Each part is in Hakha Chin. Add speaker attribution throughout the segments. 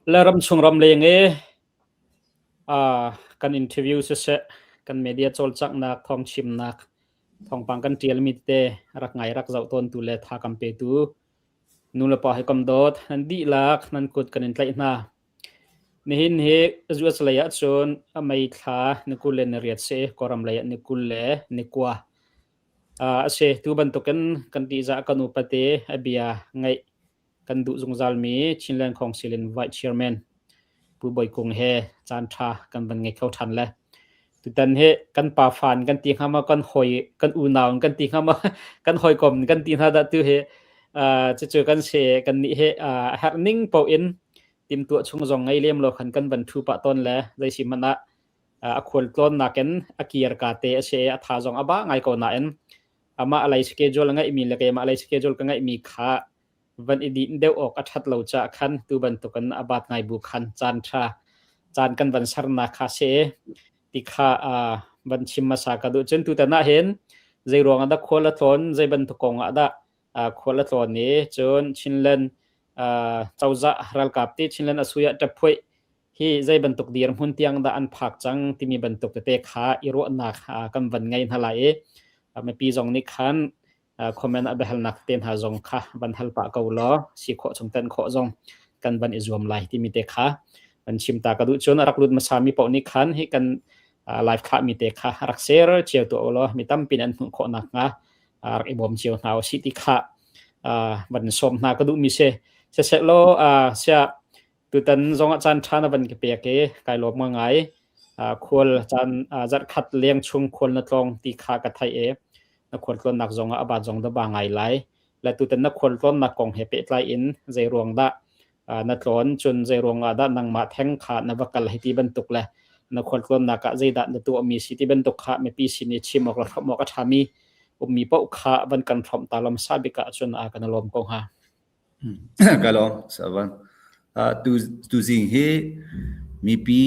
Speaker 1: Le ramchung ramleng i kan interview siseh, kan media cawlcanghnak, thawngchimnak, thawngpang kan ṭialmi tete rak ngai rak zoh tawntu le tha kan petu nulepa hi kam dawt nan dihlak nan kut kan in tlaih hna. Nihin hi US lei ahcun a mei thla ni 28 si, Kawlram lei ah ni 29 a si. Tu bantukin kan tihzah kan upate a bia ngaih kan duh zungzalmi Chinland Council in Vice Chairman Pu Bawi Kung he caan ṭha kan van ngei kho ṭhan le tutan hi kan pa fan kan ti hnga maw kan hawi kan unau kan ti hnga maw kan hawikom kan ti hna dah tu hi cucu kan si kan nih hi a herh ning paoh in timtuah chung zong ngei lem lo khan kan van ṭhu pah tawn le zei si hmanh ah a khual tlawnnak in a kir ka te a si a tha zong a ba ngai ko nain amah lei schedule a ngeihmi le keimah lei schedule ka ngeihmi kha van i din deuh awk a ṭhat lo caah khan tu bantukin a bat ngai bu khan caan ṭha caan kan van sernak kha si ti kha van chim hmasa ka duh. Cun tutan ah hin zei ruang ah dah khual a tlawn, zei bantuk kong ah dah khual a tlawn i cun Chinland cozah ralkap ti Chinland asuya ṭaphuih hi zei bantuk dirhmun tiang dah an phak cang timi bantuk tete kha i ruahnak kan van ngei hna lai i mipi zong nih khan comment a biahalnak te hna zong kha van hal pah ko law si khawh chung tan khawh zong kan van i zuam lai timi te kha van chim ta ka duh. Cun a rak lut hmasa mi paoh nih khan hi kan live thlah mi te kha rak share cio tu law mi tampi an hmuh khawh nak hnga rak i bawm cio hna usih ti kha van sawm hna ka duh mi si. Siseh law sia tutan zong ah caan ṭha na van ka pek i kai lawm ngai. Khual caan zarhkhat leng chung khual na tlawng ti kha ka theih i na khualtlawnnak zong ah a bat zong dah ba ngai lai. Le tutan na khualtlawnnak kong he pehtlai in zei ruang dah na tlawn, cun zei ruang ah dah nangmah theng kha na va kal hei ti bantuk le na khualtlawnnak ah zeidah na tuahmi si ti bantuk kha mipi sin i chim awk le hrawmh awk a ṭhami ummi paoh kha van kan hrawmh ta lam sa bik ah cun a kan lawm ko hnga.
Speaker 2: Ka lawm, Savan. Tu tuzing hi mipi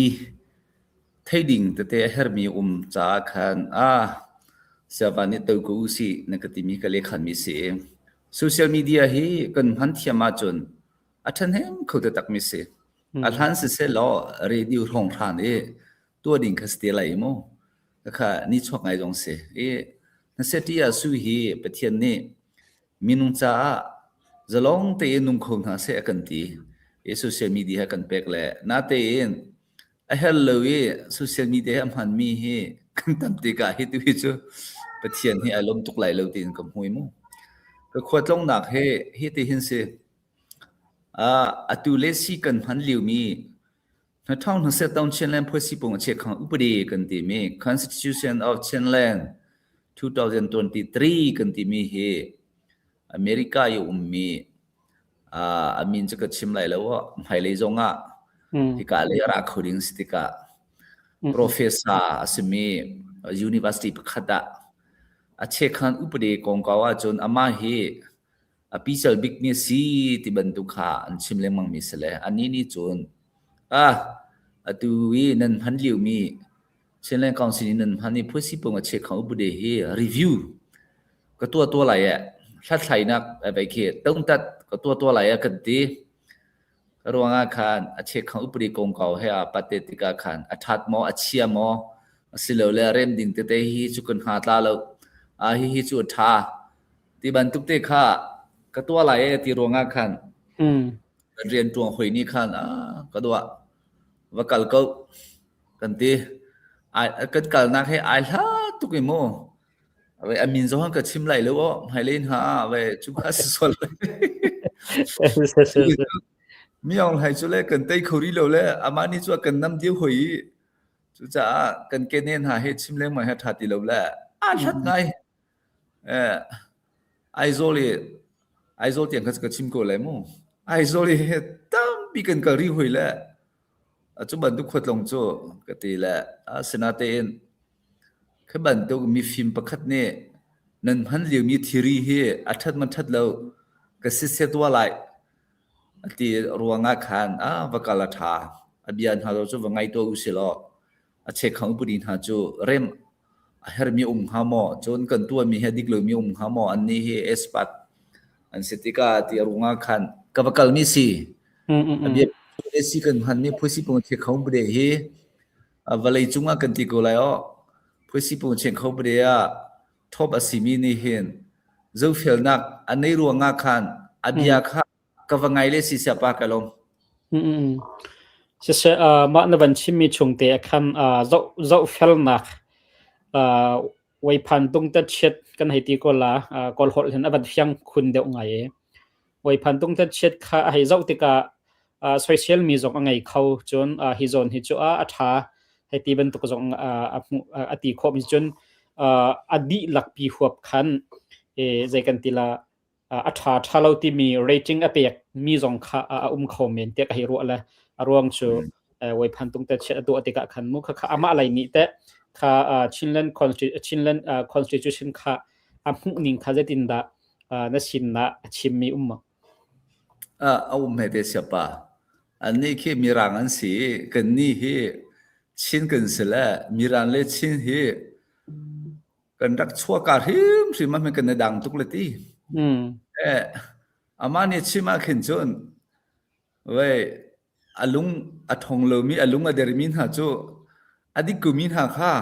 Speaker 2: theih ding tete a herhmi um caah khan ah siavan nih to ko usih na ka timi ka lehkhanmi si. Social media hi kan hman thiam ahcun a ṭhahnem kho taktakmi si. A hlan siseh law radio hrawng hran i tuah ding kha si te lai mu. Kha ni chuak ngai zong si. I na seti ah su hi Pathian nih minung caah zalong tein nung kho hna seh a kan ti. I social media kan pek le natein a herh lo i social media a hmanmi hi kan tam tikah hi tu hi cu Pathian hi ai lawm tuk lai lo tiin ka hmui mu. Ka khuatlongnak he hi ti hin si. Atu le si kan hman liomi 2023 Chinland Phuasipung a chiakhang upadi kan timi Constitution of Chinland 2023 kan timi hi America i ummi a min cu ka chim lai lo hmailei zong ah hika lei a ra kho ding si tikah professor a simi university pakhat ah a chekhan upadi kongkau ahcun amah hi a pical bikmi a si ti bantuk kha an chim lengmangmi si le anih nih cun ah atu i nan hman liomi Chinland Council in nan hman i phuasipung a chekhang upade hi review ka tuah tua lai eh hlathlainak vai khi tongtat ka tuah tua lai eh kan ti. Ruangah khan a chekhang upadi kongkau he a pate tikah khan a ṭhat maw a chia maw asilole rem ding tete hi cu kan hnga tla lo a hi hi cu a ṭha ti bantuk te kha ka tuah lai e ti ruangah khan kan rian ṭuan hoi nih khan a ka duah va kal ko kan ti. Ai kan kalnak he ai hla tuk i mu. Ve a min zong ka chim lai lo aw hmailei hna ve cu kha si sual. Mi ong hlai cu le kan tei kho rih lo le amah nih cu a kan nam diu hoi i cucaah kan kenen hna he chim lengmang he ṭha ti lo le aa hlat ngai. Eh Aizawl i Aizawl tiang kha ka chim ko lai mu. Aizawl i tampi kan kal rih hoi le cu bantuk khuatlung cu ka ti le asinatein Khi bantuk mifim pakhat nih nan hman liomi thiri hi a ṭhat man ṭhat lo ka siseh tuah lai a ti ruangah khan ah va kal a ṭha. A bia hna cu va ngai tuah u sih law a chekhang upadi hna cu rem a hermi um hnga maw, cun kan tuahmi hi a dik lomi um hnga maw, annih hi expert an si tikah ti ruangah khan ka va kalmi si. A bia cu. Si kan hmanmi phuisipung thil kho bade hi vawlei cungah kan ti ko lai aw. Phuisipung chen kho bade ah thop a simi nih hin zofelnak a nei ruangah khan a bia kha ka va ngai le si siapa ka lom.
Speaker 1: Siseh mah na van chimmi chung te khan zohfelnak weiphan tung te chiat kan hei ti ko la kawl holh hin a van fiang khun deuh ngai e. Weiphan tung te chiat kha a hei zoh tikah soisel mi zong a ngei kho cun hi zawn hi cu a ṭha hei ti bantuk zong a hmuh a ti khawh mi cun a dihlak pi huap khan zei kan ti la a ṭha ṭha lo timi rating a pek mi zong kha a um kho men tiah ka hei ruah le a ruang cu weiphan tung te chiat a tuah tikah khan mu kha kha amah lei nih teh kha Chinland Chinland Constitution kha a hmuh ning kha zeitindah na sinah a chimmi um ma?
Speaker 2: A um he te siapa. Annih khi Mirang an si i kannih hi Chin kan si le Mirang le Chin hi kan rak chuahka hrimhrim ah kan i dang tuk le ti. Eh, amah nih chim ah khin cun wei a lung a ṭhong lomi a lung a dermi hna cu a dik komi hna kha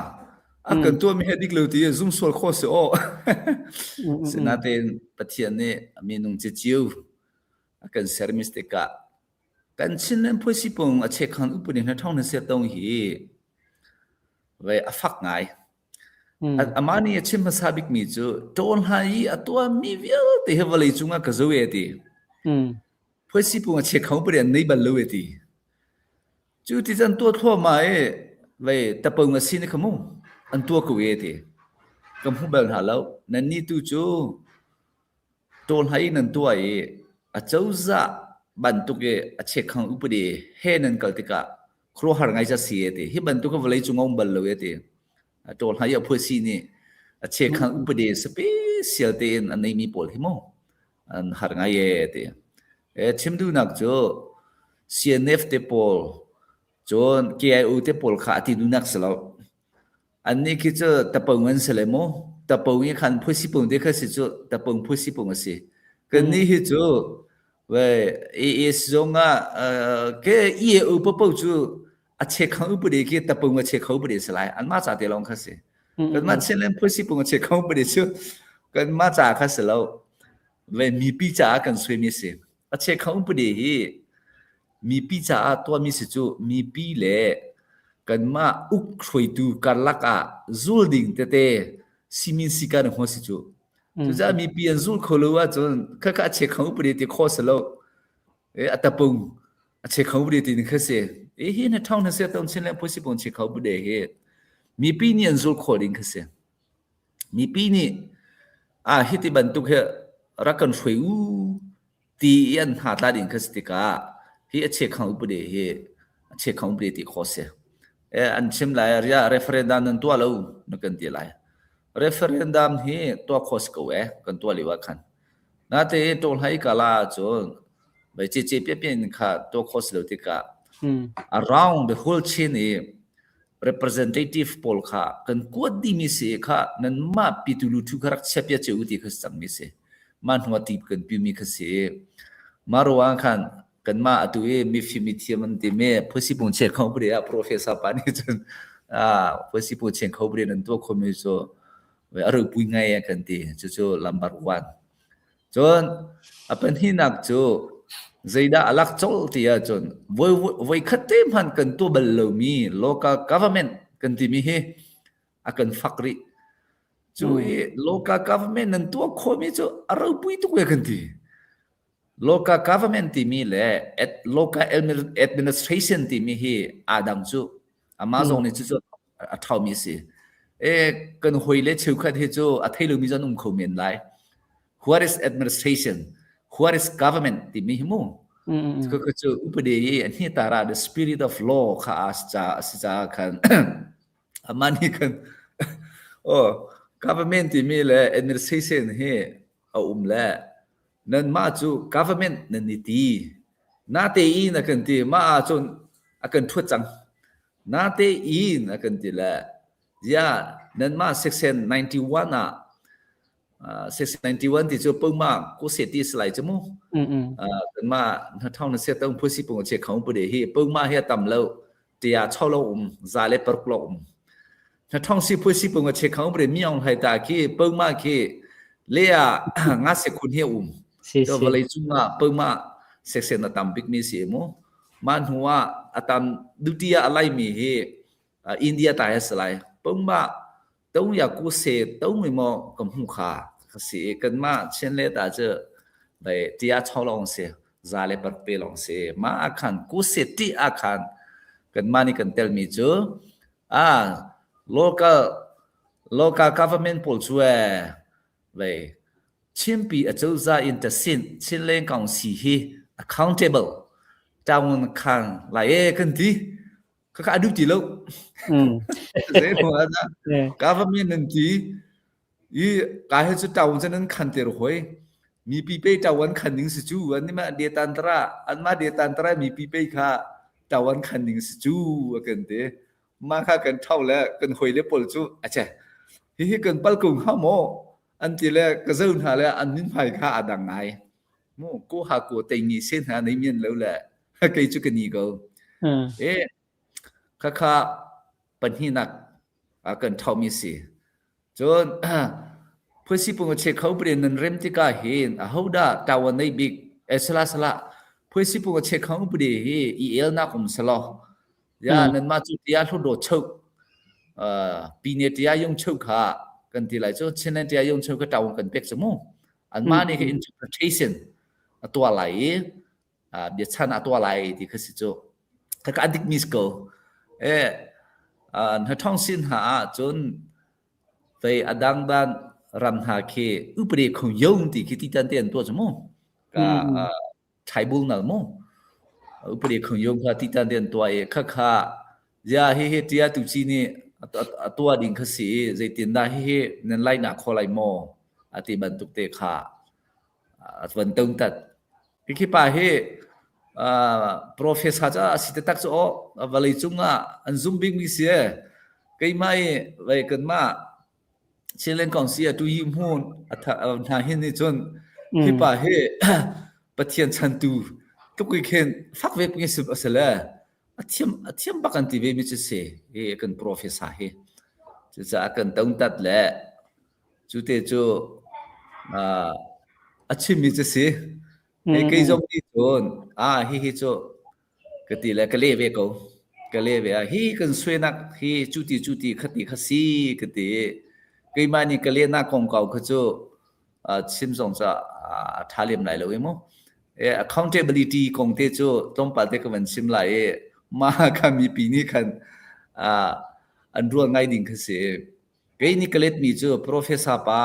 Speaker 2: a kan tuahmi hi a dik lo ti zum sual khawh si aw. Sinain Pathian nih a minung cicio a kan sermi tikah kan Chinland phuisipung a chekhang upadi hna ṭhong na sia tong hi ve a fak ngai. Amah nih a chim hmasa bikmi cu ṭawn hlan i a tuahmi vialte hi vawlei cungah ka zo e ti. Phuaisipung a chia kho pari an nei bal lo e ti. Cu ti can tuah thluahmah i vei tapung a si ni kha mu an tuah ko e ti. Ka hmu bal hna lo. Nannih tu cu ṭawl hna i nan tuah i a cozah bantuk i a chekhang upadi he nan kal tikah khuaruahhar ngai ca si e ti. Hi bantuk hi vawlei cung a um bal lo e ti. Ṭawl hna i a phuasi nih a chekhang upadi special tein a neimi pawl hi mu an har ngai e ti. E chim duhnak cu CNF te pawl cun KIO te pawl kha a ti duhnak si lo. Annih khi cu tapung an si le mu. Tapung i khan phuisipung te kha si cu tapung phuisipung a si. Kannih hi cu ve AS zong ah ke EAO papo cu a chekhang upadi khi tapung a chekho upadi si lai. Anmah ca te lawng kha si. Kanmah Chinland phuisipung a chekho upadi cu kanmah ca kha si lo. Ve mipi caah kan suaimi a si. A chekho upadi hi mipi caah tuahmi si cu mipi le kanmah uk hruaitu karlak ah zul ding tete simin sika na hmu si cu. Cucaah mipi an zul kho lo ahcun khakha a chekho upadi ti kho si lo. E a tapung a chekho upadi ti ni kha si. E hi na thong na sia ton chin le phusi pung chekho upadi hi mipi nih an zul kho ding kha si. Mipi nih ah hiti bantuk hi rak kan hruai u ti i an hna tla ding kha si tikah hi a chekhang upadi hi a chekhang upadi ti khawh si. Eh, an chim lai ria referendum nan tuah lo na kan ti lai. Referendum hi tuah khawh si ko eh kan tuah lio ah khan. Nate ṭawl hai kala cun bai ce ce pian pian kha tuah khawh si lo tikah around the whole chain i representative pawl kha kan kuat dimi si kha nanmah pitu lu thu kha rak chiapia che u ti kha cangmi si ma hnuah ti kan pimi kha si ma ruang khan kanmah atu i mifim mithiam an ti mi phusi pung chen kho bri ah professor pa nih cun phusi pung chen kho bri nan tuah khomi cu a ropui ngai kan ti cucu number one Cun a pahnihnak cu zeidah a lak colh ti ahcun voikhat te hmanh kan tuah bal lomi local government kan timi hi a kan fak rih. Cu i local government nan tuah khawhmi cu a ropui tuk ve kan ti. Local government timi le local administration timi hi aa dang cu. Amah zong nih cucu a ṭhaumi a si. E, kan hawi le cheukhat hi cu a thei lomi zong an um kho men lai. What is administration? What is government timi hi mu. Cu cu upadi i a hni tara the spirit of law kha a si a si caah khan amah nih khan oh government timi le administration hi a um le nanmah cu government nan i ti natein a kan ti mah ahcun a kan ṭhuat cang natein a kan ti le ya nanmah section 91 ah Section 91 ti cu pungma ko se ti salai chu mu. Kanmah hna na se tong phu si pung che khong pu de hi pungma hi tam lo tia chau lo um za le paruk lo um. Na thong si phu si pung che khong pu de miong hai ta khi pungma khi le a nga se khun hi um. To vawlei cungah pungma section na tam bik mi si mu. Ma hnuah atam duty a lai mi hi India ta he salai. Pungma Tong ya ku se tong mi maw ka hmu kha ka si i kanmah Chinle ta cu vei tia chau lawng si za le par pe lawng si ma ah khan ku se ti ah khan kanmah nih kan telmi cu ah local local government pawl cu ee vei Chinpi acozah in tasin Chinleng Council hi accountable town khan lai e kan ti. Khakha a duh ti lo. Zei ruang ah dah government nan ti i ka he cu town cu nan khan ter hoi. Mipi pe tawan khan ding si cu an mah de tantara an mah de tantara mipi pe kha tawan khan ding si cu a kan ti. Mah kha kan thau le kan hoi le pawl cu a che. Hihi kan pal ko hnga maw an ti le ka zo hna le an min hmai kha a dang ngai. Mu ko ha ko te ngi sen hna nei mian lo le kei cu ka ni ko. E khakha pahnihnak kan ṭhomi si. Cun phusi pung a che kho prin nan rem tikah hin ahodah ṭawan nei bik e sala sala phusi pung a che kho pri hi i elnak um selaw ya nanmah cu tia hludo chuk pine tia yung chuk kha kan ti lai cu Chinland tia yung chuk kha ṭawan kan pek cu mu anmah nih kha interpretation a tuah lai i biachan a tuah lai ti kha si cu khaka a dik mi si ko e na thong sin ha ah cun vei a dang dan ram hna khi upre khong yong ti khi ti tan te an tuah chu mu ka tribal nal mu upre khong yong kha ti tan te an tuah i kha kha ya hi hi tia tu chi nih a tuah ding kha si zeitin dah hi hi nan lai na kho lai maw ati bantuk te kha a van tung tat Hi pa hi professor ca a si taktak cu aw vawlei cung ah an zum bikmi si ee. Keimah i vei kanmah Chinland Council a tu yi hmun hna hin nih cun hi pa hi Pathian chantu tluk i khin fak ve mi si a si le a thiam a thiam bak an ti ve mi cu si hi kan professor hi. Cucaah kan tongtat le Cu te cu a chimmi cu si. Hei kei zong nih cun ah hihi cu ka ti le ka leh ve ko. Ka leh ve ah hi kan suainak hi cu ti cu ti khati kha si ka ti. Keimah nih ka lehnak kongkau kha cu chim zong cu a ṭha lem lai lo i mu. Accountability kong te cu tlawmpal te ka van chim lai i mah kha mipi nih khan an ruah ngai ding kha si. Kei nih ka letmi cu Professor pa,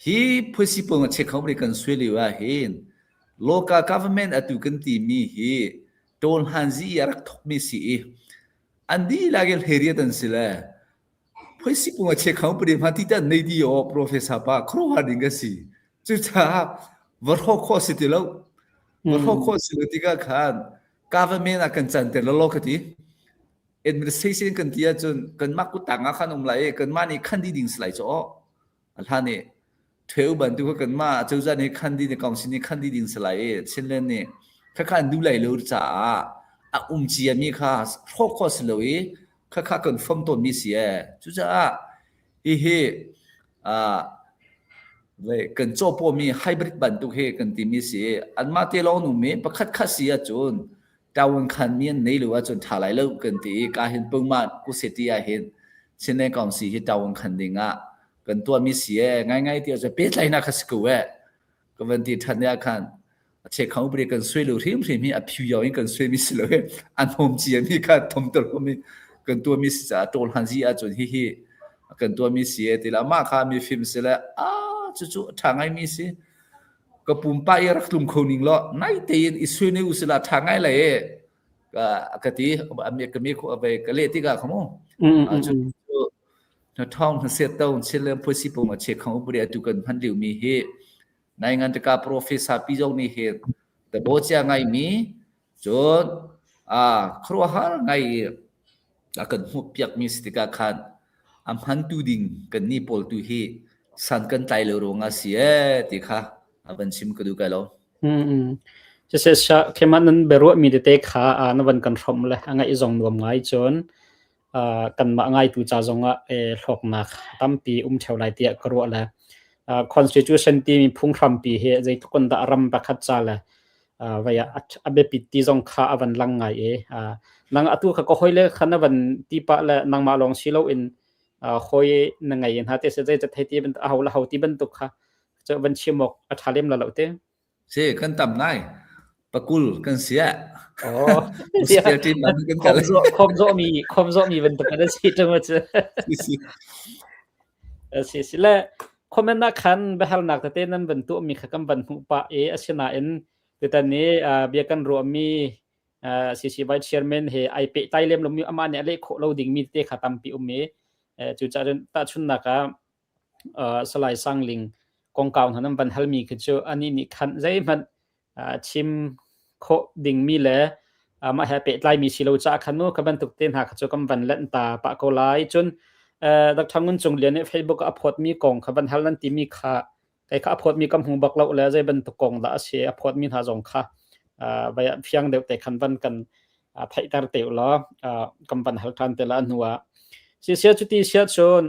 Speaker 2: hi phuisipung a che kho kan sui lio ah hin local government atu kan timi hi tawlhanzi i a rak thokmi si i an dihlak in hleriat an si le phuisipung a che kho pari hma ti tan nei di aw Professor pa khuaruahhar ding ka si. Cucaah va hrawk khawh si ti lo. Va hrawk khawh si lo tikah khan government ah kan canter lo lo ka ti. Administration kan ti ahcun kanmah kuttang ah khan um lai i kanmah nih khan dih ding si lai cu aw. A hlan i theu bantuk kha kanmah cozah nih khan dih council nih khan dih ding si lai i Chinland nih khakha an duh lai lo caah a um ciami kha hrawk khawh si lo i khakha kan fom tawnmi si ee. Cucaah hihi kan cawpawmi hybrid bantuk hi kan timi si i anmah te lawng nu mi pakhat khat si ahcun Tawun khan mi an nei lo ahcun ṭha lai lo kan ti i ka hin pungmah kuseti ah hin Chinland Council hi tawun khan ding ah kan tuahmi si ee ngaingai ti ahcun pehtlaihnak kha si ko eh ka van ti ṭhan ah khan a che khang upri kan sui lo hrimhrim hi a phiu yau in kan sui mi si lo he an hom cia mi kha thom tel mi kan tuahmi si caah ṭawl han zi ahcun hi hi kan tuahmi si ee ti la mah kha mi fim si le a cucu a ṭha ngai mi si Ka pumpak i rak tlung kho ning law nai tein i sui ne usila ṭha ngai lai e ka ka ti ka mi ka leh tikah kha mu cu na thong na set to chile phusi pung a che khong upuri atu kan hman liu mi hi nai ngan taka professor pi zong nih hi ta bo chia ngai mi cun a khuaruahhar ngai i a kan hmuh piak mi si tikah khan a hman tu ding kan ni pawl tu hi. san kan tlai lo ruangah si ee ti kha a van chim ka duh kai lo.
Speaker 1: Mm. Siseh sha khema nan beruah mi tete kha na van kan hrom le a ngaih zong nuam ngai cun kanmah ngaitu ca zongah hlawknak tampi um theo lai tiah ka ruah le constitution timi phunghrampi hi zeitluk in dah ram pakhat ca le vai a biapit ti zong kha a van lang ngai i nang atu kha ka hoi le kha na van ti pah le nangmah lawng si loin hoi na ngei hna te se zei thei ti ban a ho la ho ti bantuk kha van chim awk a tha lem la lo te.
Speaker 2: Si kan tam ngai. Pakul kan si eh.
Speaker 1: Oh,
Speaker 2: Spare team man kan kal.
Speaker 1: Khom zo mi khom zo mi bantuk na si tung chu.
Speaker 2: Si si.
Speaker 1: Si si le comment na khan behal nak te nan ban tu mi kha kam ban hmu pa e asina in tutan ni bia kan ro mi CC Vice Chairman he ai pe tai lem lo mi ama ne le kho lo ding mi te kha tampi um mi chu cha ta chun na ka Salai Sangling kongkau hna nan van halmi khi cu anih nih khan zeihmanh chim khawh dingmi le mah he pehtlaimi si lo caah khan mu kha bantuk te hna kha cu kan van lanh ta pah ko lai. Cun Dr. Ngun Cung Lian nih Facebook ah a phawtmi kong kha van hal nan timi kha kei kha a phawtmi ka hmu bak lo le zei bantuk kong dah a si a phawtmi hna zong kha vai fiang deuh te khan van kan theihter te u law kan van hal ṭhan te la hnu ah. Sisia cuti sia cun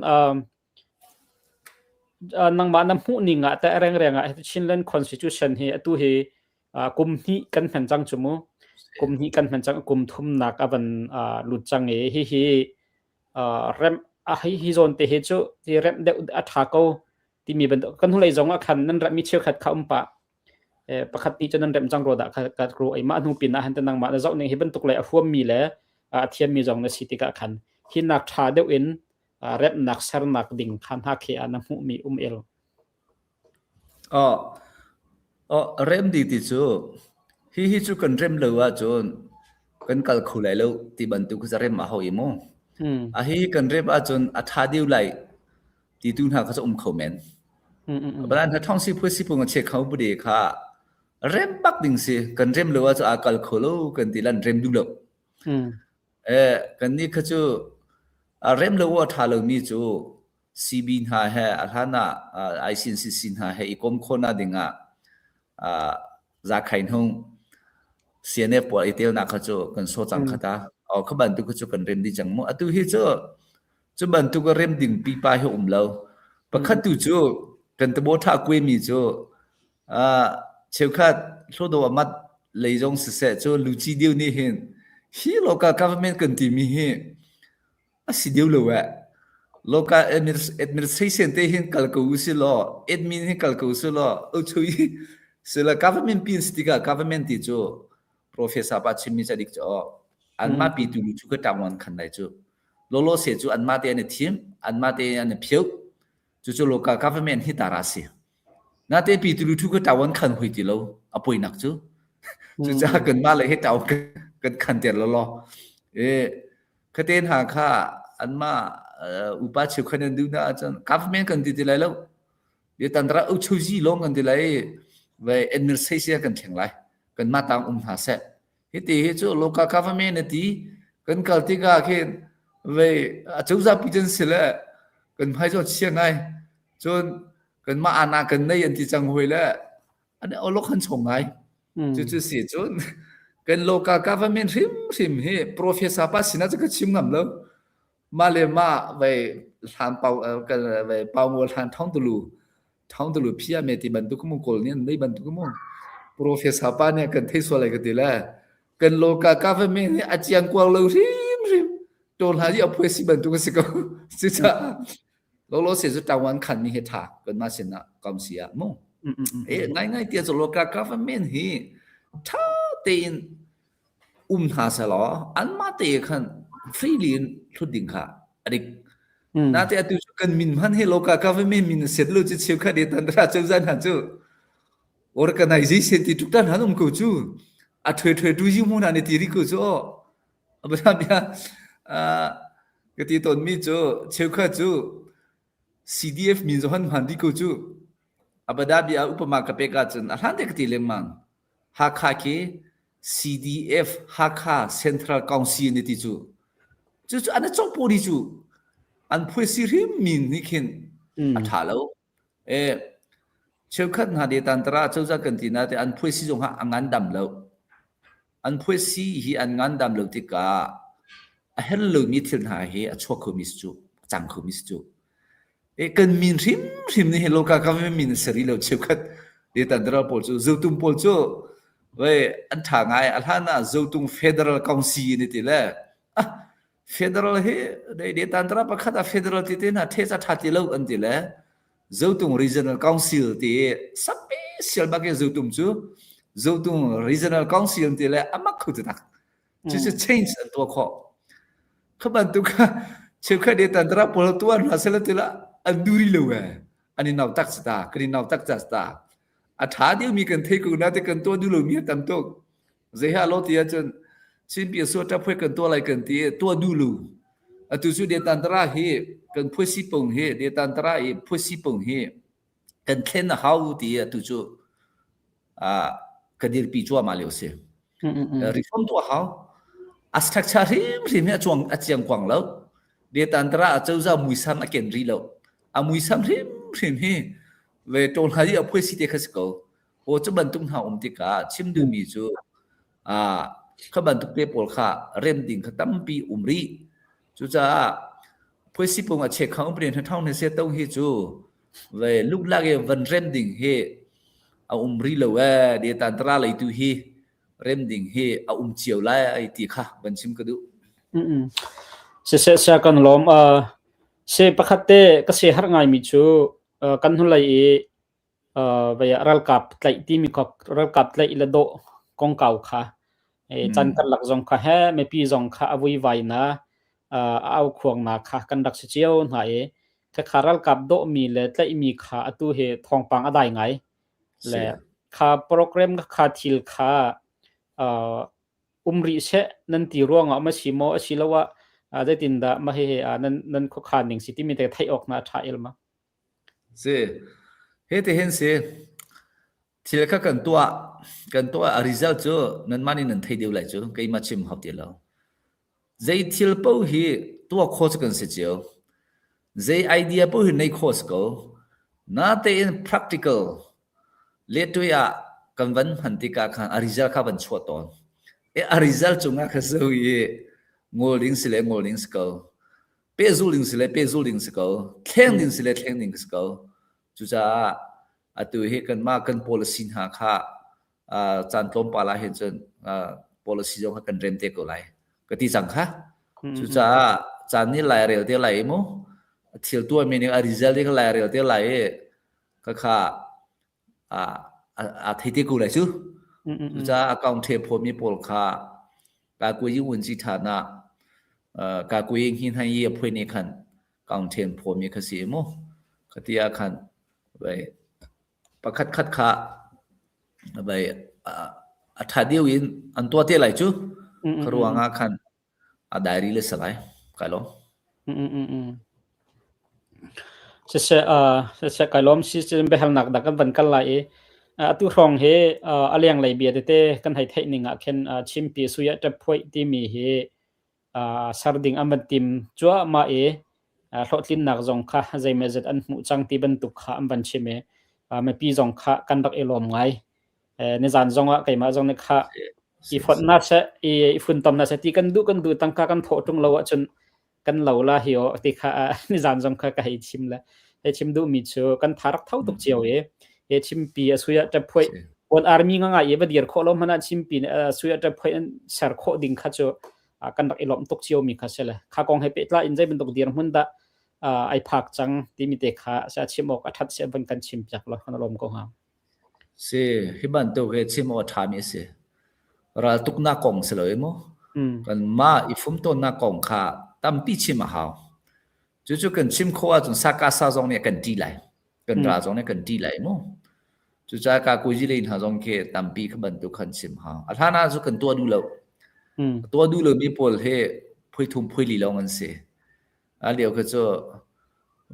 Speaker 1: Nangmah na hmuhning ah teh rengreng ah Chinland Constitution hi atu hi kum hnih kan hman cang cu mu. Kum hnih kan hman cang, kum thumnak a van lut cang i hihi remh hi hi zawn te hi cu hi remh deuh a ṭha ko timi bantuk kan hnulei zong ah khan nan remhmi cheukhat kha um pah. Pakhat nih cun nan remh cang rua dah ka ruah i mah hnu pin ah hin nangmah na zoh ning hi bantuk le a huammi le a thiammi zong na si tikah khan hi nak ṭha deuh in remnak sernak ding kha hna khi ah na hmuhmi um el.
Speaker 2: Oh, oh rem di ti cu hi hi cu kan rem lo ahcun kan kal kho lai lo ti bantuk cu rem a hau i mu. A hi kan rem ahcun a tha deuh lai ti tu hna kha cu um kho men. Balan hna thong si phu si pung a che kho bu de kha rem bak ding si kan rem lo ahcun a kal kho lo kan ti lan rem duh lo. Eh, kannih kha cu a rem lo a ṭha lomi cu CB hna he a hlan ah ICNCC hna he i kom khawhnak dingah Zakhai hnung CNF pawl i telnak kha cu kan sawh cang kha ta. Oh, kha bantuk kha cu kan rem dih cang mu. Atu hi cu cu bantuk a rem ding pipa hi um lo. Pakhat tu cu kan tabo tha kuemi cu Cheukhat hlawdaw a mat lei zong siseh cu luci deuh nih hin hi local government kan timi hi a si deuh lo eh. Local administration te hin kal ko usih law, admin hin kal ko usih law, uchui sila government pin si tikah government ti cu professor pa chimmi ca dik cu anmah pi tu lu cu ka ṭangwan khan lai cu. Lolo se cu anmah te an i thim, anmah te an i pheu. Cucu local government hi tara si. Nate pi tulu thu ka tawan khan hui ti lo a poinak cu. Cucaah kan mah le hi tau kan khan ter lo lo. E khaten ha kha anma upa cheu khan an du na ahcun government kan ti ti lai lo. Ye tantra u chuzi long kan ti lai ve administration kan thleng lai. Kan ma tang um hna seh. Hiti hi cu local government na ti kan kal tikah khin vei a cozah pi cun si le kan hmai cu chia ngai cun kanmah ana kan nei an ti cang hoi le an olok han chong ngai cu cu si cun kan local government hrimhrim hi professor pa sinah cu ka chim ngam lo mah le mah vei hlan pau kan vei pau ngol hlan thong tulu thong tulu phia me ti bantuk mu kawl nih an nei bantuk mu professor pa nih kan thei sual lai ka ti le kan local government hi a chiang kuang lo hrim hrim to hla hi a phuai si bantuk a si ko cucaah lolo se cu taiwan khan mi hi tha kan ma sin ah kam si ah mu e ngai ngai tia cu local government hi tha tein um hna selaw anmah te khan freely in hlut ding kha a dik. Nate atu cu kan min hman hi local government min a set lo cu cheukhat i tan ra cozah hna cu organization ti tuk tan han um ko cu a thwe thwe tu ji mu na ne ti ri ko cu o abra bia ka ti ton mi cu cheukhat cu CDF min zo han hman di ko cu abada bia upama ka pek ahcun a hlan te ka ti lengmang Hakha khi CDF Hakha Central Council ni ti cu cucu an cawk pawh cu an phuaisi hrim min nih khin a ṭha lo. E cheukhat hna de tantara cozah kan ti na te an phuai zong ha a ngan dam lo. An phuai si hi an ngan dam lo tikah a her lomi thil hna hi a chuak khomi si cu, a cang khomi si cu. E kan min hrimhrim nih hin local government min a si rih lo cheukhat de tantara pawl cu Zotung pawl cu wei an ṭha ngai a hlan ah Zotung Federal Council an i ti le ah Federal hi dei tantara pakhat ah federal ti te hna the ca ṭha ti lo an ti le Zotung Regional Council ti special bak in Zotung cu Zotung Regional Council ti le amak kho ti tak. Cucu change an tuah khawh. Kha bantuk kha cheukhat de tantara pawl tuah hna sela ti la an du ri lo e. An i nau tak ta, kan i nau tak ta. A ṭha deuhmi kan thei ko na te kan tuah duh lomi a tam tuk. Zei ha lo ti ahcun Chinpi suat ṭaphuai kan tuah lai kan ti i tuah duh lu. Atu cu Detantara hi kan phuasi pung hi Detantara i phuasi pung hi kan thlen a hau ti atu cu ka dirpi cuahmah lio si. Reform tuah hau. A structure hrimhrim hi a cuang a chiang kuang lo. Detantara a cozah muisam a ken rih lo. A muisam hrimhrim hi ve ṭawl hna i a phuasi te kha si ko. Aw cu bantuk hna um tikah chim duhmi cu ah kha bantuk te pawl kha rem ding kha tampi um rih. Cucaah phuaisipung a chek khang uprin hna thong se tong hi cu ve luklak i van rem ding hi a um rih lo ee de tan tara lei tu hi rem ding hi a um cio lai ai ti kha van chim ka duh.
Speaker 1: Siseh sia kan lawm se pakhat te ka se har ngai mi cu kan hnulei i ralkap tlaih timi kha ralkap tlaih le dawh kongkau kha chan karlak zong kha he mipi zong kha a vuivai na a aukhuang na kha kan rak si cio hna i khakha ralkap dawhmi le tlaihmi kha atu hi thawngpang a dai ngai le kha program kha thil kha um rih seh nan ti ruangah ma si maw asiloah zeitindah mah hihi nan nan khuakhan ning si timi te theih awk na ṭha el ma?
Speaker 2: Si. Hitihin si. Thil kha kan tuah. Kan tuah a result cu nanmah nih nan thei deuh lai cu. Keimah chim hau ti lo. Zei thil paoh hi tuah khawh cu kan si cio. Zei idea paoh hi nei khawh si ko. Natein practical letui ah kan van hman tikah khan a result kha van chuah tawn. E a result cungah kha zo i ngol ding si le ngol ding si ko. Pehzulh ding si le pehzulh ding si ko. Thleng ding si le thleng ding si ko. Cucaah atu hi kanmah kan policy hna kha caan tlawmpal ah hin cun policy zong kha kan rem te ko lai ka ti cang kha. Cucaah caan nih lai rel te lai mu. Thil tuahmi nih a result nih lai rel te lai i khakha a thei te ko lai cu. Cucaah account the phawmi pawl kha ka kui yi un si tha na ka kui hi hna yi a phui ne khan kaung then phawmi kha si mu. Khati ah khan vai pakhat khat kha vai a tha deuh in an tuah te lai cu. Kha ruang ah khan a diary le salai kai lawm.
Speaker 1: Siseh siseh kai lawm si cun biahalnak dah kan van kal lai i atu hrawng hi a lenglei bia tete kan hei theih ning ah khin Chimpi Suya Ṭaphuaih timi hi ser ding an van tim cuahmah i hlawhtlinnak zong kha zeimawzat an hmuh cang ti bantuk kha an van chim i mipi zong kha kan rak i lawm ngai. Nizan zong ah keimah zong nih kha i fonhnak seh i funtomnak seh ti kan duh kan duh tangka kan thawh ṭung lo ahcun kan lo la hi aw ti kha nizan zong kha ka hei chim le hei chim duhmi cu kan tha rak tho tuk cio i he chimpi a suya ṭaphuai on army nga ngai i va dir khawh lo hmanh ah chimpi suya ṭaphuai an ser khawh ding kha cu kan rak i lawmh tuk cio mi kha si le kha kong he pehtlai in zei bantuk dirhmun dah ai phak cang timi te kha sa chim awk a ṭhat se van kan chim piak lo kan lawm ko hnga.
Speaker 2: Si, hi bantuk hi chim awk a ṭhami a si. Raltuknak kong si lo i mu. Kanmah i fumtawnnak kong kha tampi chim a hau. Cucu kan chim khawh ahcun sakasa zong nih a kan ṭih lai. Kan ral zong nih a kan ṭih lai mu. Cucaah kakuzi lei hna zong khi tampi kha bantuk khan chim hau. A hlan ah cu kan tuah duh lo. A tuah duh lomi pawl hi phui thum phui li lawng an si. A lio kha cu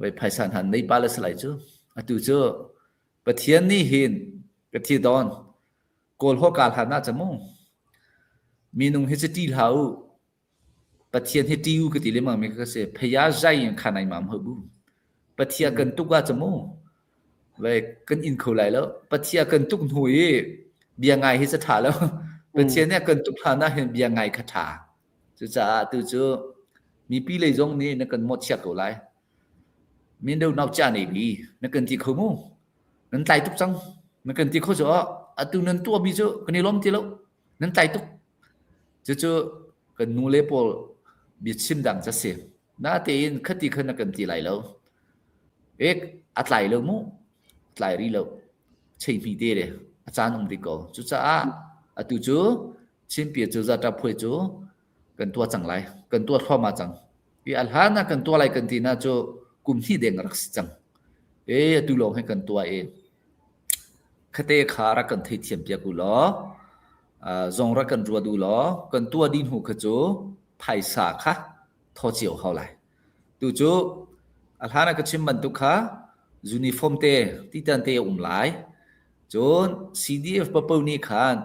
Speaker 2: vei phaisa hna nei pa le si lai cu. Atu cu Pathian nih hin ka thi dawn Kawl haw kaa hlan ah camu minung hi cu ṭih hlah u Pathian hi ṭih u ka ti lengmang mi ka si phaya zai in khan ai mam ho bu Pathian kan tuk ah camu. Vai kan in kho lai lo. Pathian kan tuk hnu i bia ngai hi ca ṭha lo. Pathian nih a kan tuk hlan ah hin bia ngai kha ṭha. Cucaah tu cu mipi lei zong nih na kan mawhchiat ko lai. Min do nau cha nei bi na kan ti kho mu. Nan tlai tuk cang. Na kan ti kho cu atu nan tuahmi cu kan i lawm ti lo. Nan tlai tuk. Cucu kan nu le pawl biachim dang ca si. Natein khati khan na kan ti lai lo. Ek a tlai lo mu. Tlai ri lo. Cheihmi te le a caan um rih ko. Cucaah atu cu Chinpia cu zata phuai cu kan tuah cang lai. Kan tuah thluahmah cang. Hi a hlan ah kan tuah lai kan ti na cu kum hnih deng rak si cang. E atu lawng hi kan tuah i khate kha rak kan theithiam piak u law zong rak kan ruat u law kan tuah dih hnu kha cu phaisa kha thaw cio hau lai. Tu cu a hlan ah ka chim bantuk kha uniform te titan te a um lai. Cun CDF papo nih khan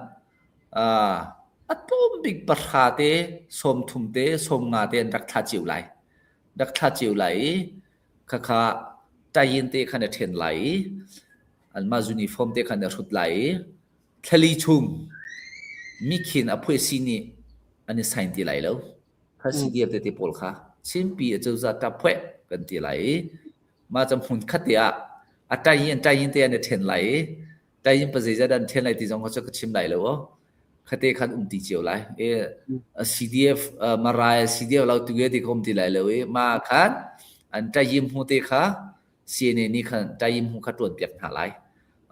Speaker 2: a tlawm bik pahra te, 30 te, 50 te an rak thla cio lai. Rak thla cio lai i khakha tayin te khan a ṭhen lai i anmah uniform te khan a hrut lai i thlali chung mikhin a phuaisi nih an i sign ti lai lo. Kha CDF tete pawl kha Chinpi acozah ṭaphueh kan ti lai i mah cu hmun khat te ah a tayin tayin te an i ṭhen lai i tayin pa zeizat an ṭhen lai ti zong kha cu ka chim lai lo aw. Khate khan um ti cio lai. E CDF Marai CDF lo tu ti ka um ti lai lo i ma khan an tayim hu te kha CNA nih khan tayim hu kha ṭuan piak hna lai.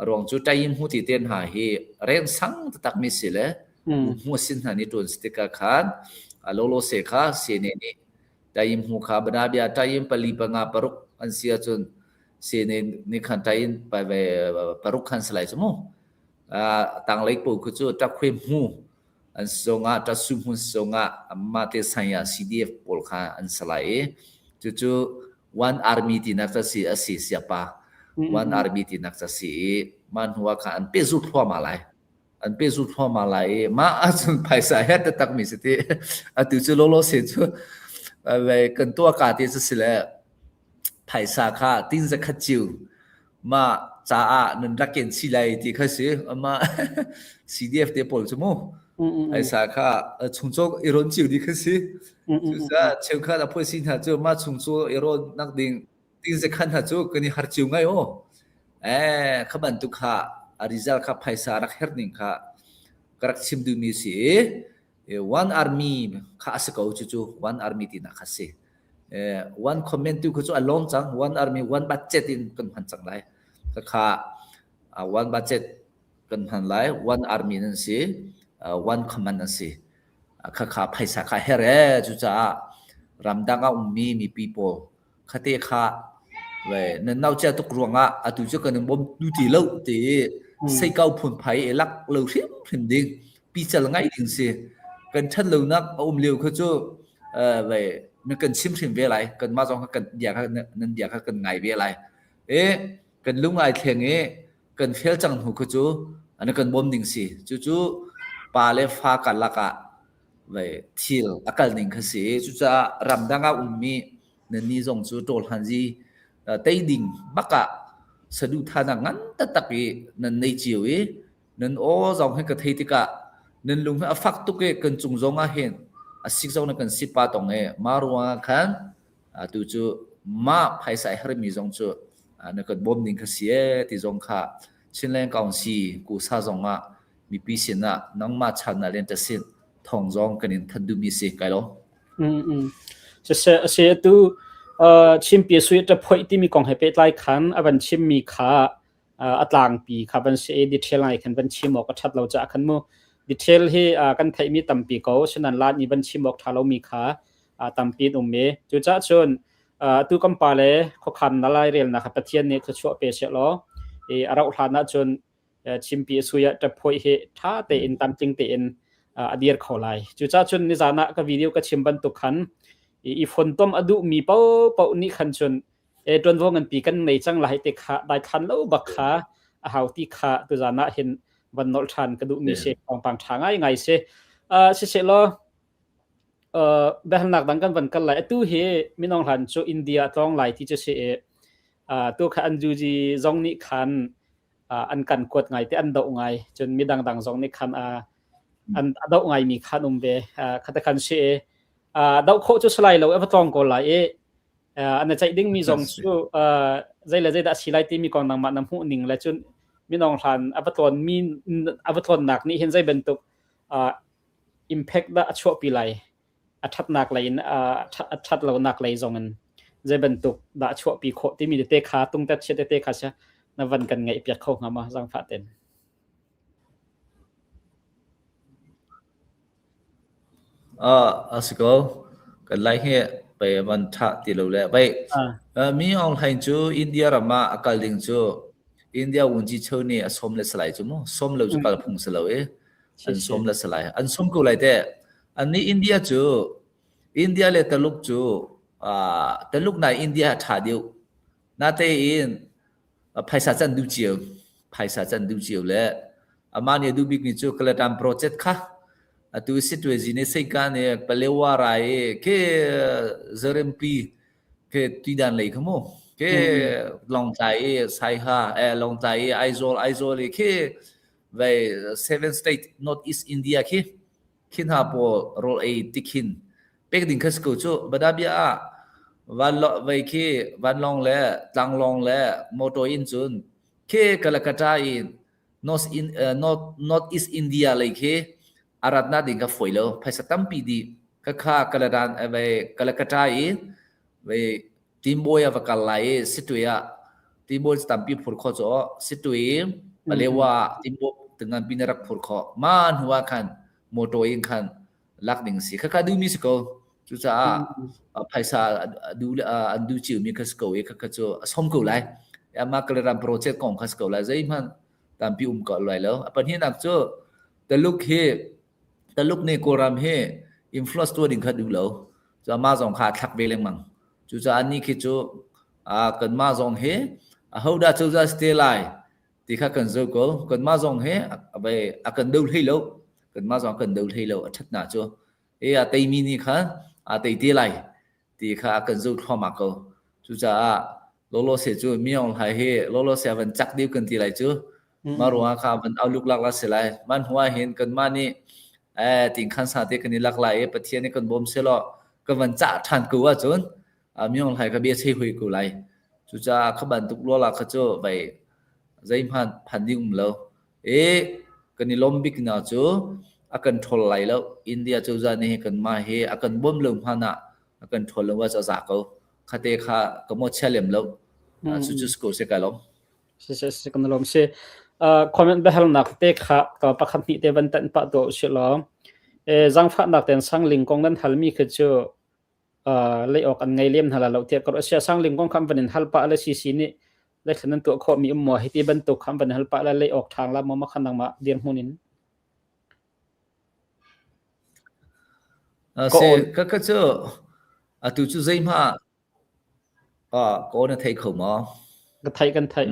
Speaker 2: A ruang cu tayim hu ti te hna hi reng sang taktak mi si le hmu sin hna nih ṭuan si tikah khan lolo se kha CNA nih tayim hu kha banabia tayim pali panga paruk an si ahcun CNA nih khan tayim paruk khan si lai cu mu. Tanglei pawl khu cu ṭakhwe hmu an si zongah ṭasu hmun si zongah amah te saya CDF pawl kha an si lai i cucu One Army tinak ca si a si siapa One Army tinak ca si i mah hnu ah khan an pehzulh thluahmah lai an pehzulh thluahmah lai i mah ahcun phaisa he taktak mi si ti atu cu lolo se cu kan tuah ka ti cu si le phaisa kha tin zakhat ciu mah caah nan rak ken chih lai ti kha si amah CDF te pawl cu mu phaisa kha chungcaw i rawn cio dih kha si cucaah cheukhat a phuai si hna cu mah chungcaw i rawn nak ding ting zakhan hna cu kan i har cio ngai aw eh kha bantuk kha a result kha phaisa rak her ning kha ka rak chim duhmi si i one army kha a si ko cucu one army tinak kha si one comment tu kha cu a lawm cang one army one budget in kan hman cang lai kha one budget kan hman lai one army nan si one command nan si kha kha phaisa kha her e cucaah ramdang a ummi mipi pawl khate kha ve nan nau chia tuk ruangah atu cu kan in bawm tu ti lo ti seikau phunphai i lak lo hrim hrim ding pical ngai ding si kan ṭhat lonak a um lio kha cu ve na kan chim hrim ve lai kan mah zong kha kan bia kha nan bia kha kan ngai ve lai e kan lung ai thleng i kan fel cang hnu kha cu na kan bawm ding si cucu pa le fa karlak ah ve thil a kal ning kha si cucaah ramdang ah ummi nannih zong cu ṭawlhanzi tei ding bak ah saduhthahnak ngan taktak i nan nei cio i nan aw zong hi ka thei tikah nan lung hi a fak tuk i kan cung zong ah hin a sik zong na kan sipa tong i mah ruangah khan atu cu mah phaisa i hermi zong cu na kan bawm ding kha si e ti zong kha Chinland Council kusa zong ah mipi sin ah nangmah chan ah len ta sin thong zong kan in thanh duhmi si kai lo.
Speaker 1: Siseh a si atu Chinpi sui ṭa phoih timi kong he pehtlai khan a van chimmi kha a tlangpi kha van si i detail ngai khan van chim awk a ṭhat lo caah khan mu detail hi kan theihmi tampi ko sinan lat nih van chim awk ṭha lomi kha tampi an um i cucaah cun atu kan pa le khuakhan na lairelnak kha Pathian nih thluachuah pe seh law i a rauh hlan ahcun Chimpi a sui ah ṭaphuai hi ṭha tein tlamtling tein a dir kho lai. Cucaah cun nizan ah ka video ka chim bantuk khan i fontom a duhmi paohpaoh nih khan cun e ṭuanvo nganpi kan nei cang lai te kha daithlan lo bak kha a hau ti kha tuzan ah hin van nolh ṭhan ka duhmi si thawngpang ṭha ngaingai si. Siseh law biahalnak dang kan van kal lai. Atu hi minung hlan cu India tlawng lai ti cu si i. Tu kha an juji zong nih khan an kan kuat ngai te an doh ngai cun midang dang zong nih khan an a doh ngai mi khan um ve khata khan si doh khawh cu salai lo va tlawng ko lai i an ceih ding mi zong cu zei le zei dah si lai timi kong nangmah na hmuh ning le cun minong hlan a va tlawn mi a va tlawnnak nih hin zei bantuk impact dah a chuahpi lai a ṭhatnak lei in a ṭhat lonak lei zong in zei bantuk dah a chuahpi khawh timi tete kha tungtet chiat tete kha sia na van kan ngaih piak kho hnga ma zangfah ten.
Speaker 2: A si ko. Kan lai hi pei van ṭha ti lo le pei mi Aung Hlaing cu India ram ah a kal ding cu India wunci cho nih a som le salai cu mu som lo cu kal phung si lo i an som le salai an som ko lai te Annih India cu India le Taluk cu Taluk nai India a ṭha deuh. Natein phaisa can duh cio, phaisa can duh cio le amah nih a duh bikmi cu Kaladan project kha atu Sitwezi nih Seika nih Palewa rai i ke Zarempi ke tuidan lei kha mu ke Lawngtlai i Saiha eh Lawngtlai i Aizawl Aizawl i khi vai Seven State North East India khi khi hna pawl rawl ei tikhin pek ding kha si ko cu badabia ah vei khi vanlawng le tlanglawng le motor in cun khi Calcutta in North, in, uh, North, North East India lei khi aratna ding kha foi lo phaisa tampi di ka kha Kaladan vei Calcutta in vei Timbawi a va kal lai i Sittwe ah Timbawi cu tampi phur kho cu Sittwe Palewa Timbaw tinganpi na rak phur kho ma hnu ah khan motor in khan lak ding si khakha duhmi si ko cucaah phaisa du an du cio mi kha si ko i khakha cu a som ko lai ama kalaram project kong kha si ko lai zeihmanh tampi um ko lai lo a pahnihnak cu Taluk hi Taluk nih Kawlram hi influence tuah ding kha duh lo cu amah zong kha a thlak ve lengmang. Cucaah ni khi cu kanmah zong hi ahodah cozah si te lai ti kha kan zoh ko. Kanmah zong hi a kan do hlei lo. Kanmah zong a kan do hlei lo. A ṭhatnak cu e a teimi nih khan aa tei te lai ti kha a kan zoh thluahmah ko. Cucaah lawlawse cu Mi Aung Hlaing hi lawlawse a van cak deuh kan ti lai cu. Mah ruangah kha van au luklak la si lai. Mah hnu ah hin kanmah nih eh tingkhan sa te kan i lak lai i Pathian nih kan bawm sehlaw kan van cah ṭhan ko ahcun Mi Aung Hlaing kha bia chei hui ko lai. Cucaah kha bantuk luala kha cu vei zeihmanh phan ding um lo. I kan i lawm bik na cu a kan ṭhawl lai lo. India cozah nih kanmah hi a kan bawm lo hmanh ah a kan ṭhawl lo ah a za ko. Khate kha ka mawhchia lem lo. Cucu si ko seh kai lawm.
Speaker 1: Si kan lawm si. Comment biahalnak te kha ka pakhat hnih te van tanh pah tuah usih law. Zaangfahnak ten sangling kong nan halmi khi cu lei awk an ngei lem hna la lo tiah ka ruah. Sia sangling kong kha van in hal pah le CC nih leithlan nan tuah khawhmi um maw hiti bantuk kha van hal pah le lei awk ṭhang la maw ma kha nangmah dirhmun in.
Speaker 2: Si ka ka cu atu cu zeihmah ka na thei kho maw?
Speaker 1: Ka theih kan theih.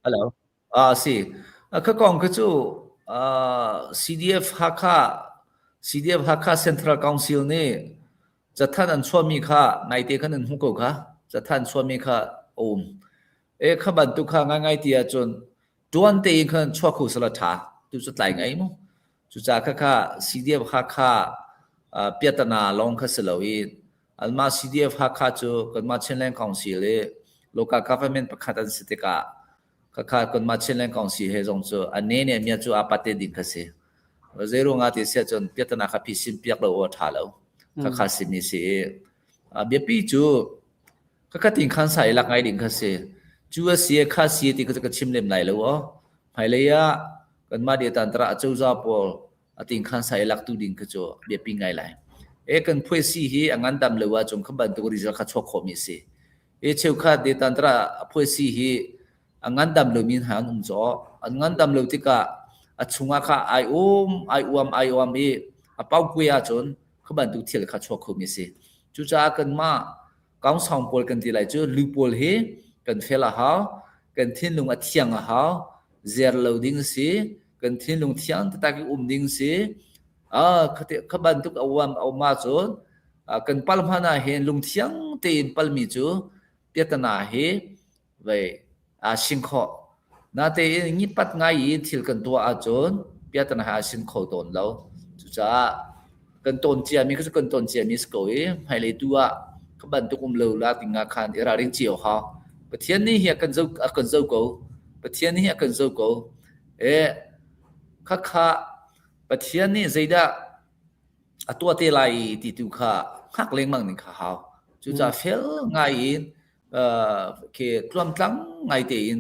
Speaker 2: Hello. Ah si. Ka kong ka cu CDF Hakha CDF Hakha Central Council nih cathanh an chuahmi kha naite khan an hmuh ko kha. Cathanh chuahmi kha a um. E kha bantuk kha ngaingai ti ahcun tuan tein khan chuak kho sala ṭha tu cu tlai ngai mu cucaah khakha CDF Hakha piatana lawng kha si lo i anmah CDF Hakha cu kanmah Chinland Council i local government pakhat an si tikah khakha kanmah Chinland Council he zong cu a ne ne mia cu aa pate ding kha si zeiruangah ti siah cun piatana kha phisin piak lo aw ṭha lo khakha simi si i biapi cu Kakhat in khan sa i lak ngai ding kha si. Cu a si kha si ti kha ka chim lem lai lo aw. Hmailei ah kanmah deh tantara acozah pawl a ting khan sa i lak tu ding kha cu biapi ngai lai. E kan phuaisi hi a ngandam lo ahcun kha bantuk result kha chuak khawhmi a si. E cheukhat deh tantara a phuaisi hi a ngandam lomi hna an um caw. An ngandam lo tikah a chungah kha ai um, ai uam, ai uam i a paukue ahcun kha bantuk thil kha chuak khomi a si. Cucaah kanmah Kaungsang pawl kan ti lai cu lu pawl hi kan fel a hau, kan thinlung a thiang a hau, zer lo ding si, kan thinlung thiang taktak i um ding si. Ah, kha bantuk a uam a um ahcun kan pal hmanh ah hin lungthiang tein palmi cu piatana hi vei aa sing khawh. Natein ngipat ngai in thil kan tuah ahcun piatana he aa sing kho tawn lo. Cucaah kan tawn ciami kha cu kan tawn ciami si ko i hmailei tu ah kha bantuk um lo la ding ah khan i ralring cio hau. Pathian nih hi a kan zoh a kan zoh ko. Pathian nih hi a kan zoh ko. E khakha Pathian nih zeidah a tuah te lai ti tu kha hngak lengmang ning kha hau. Cucaah fel ngai in khi tluangtlang ngai tein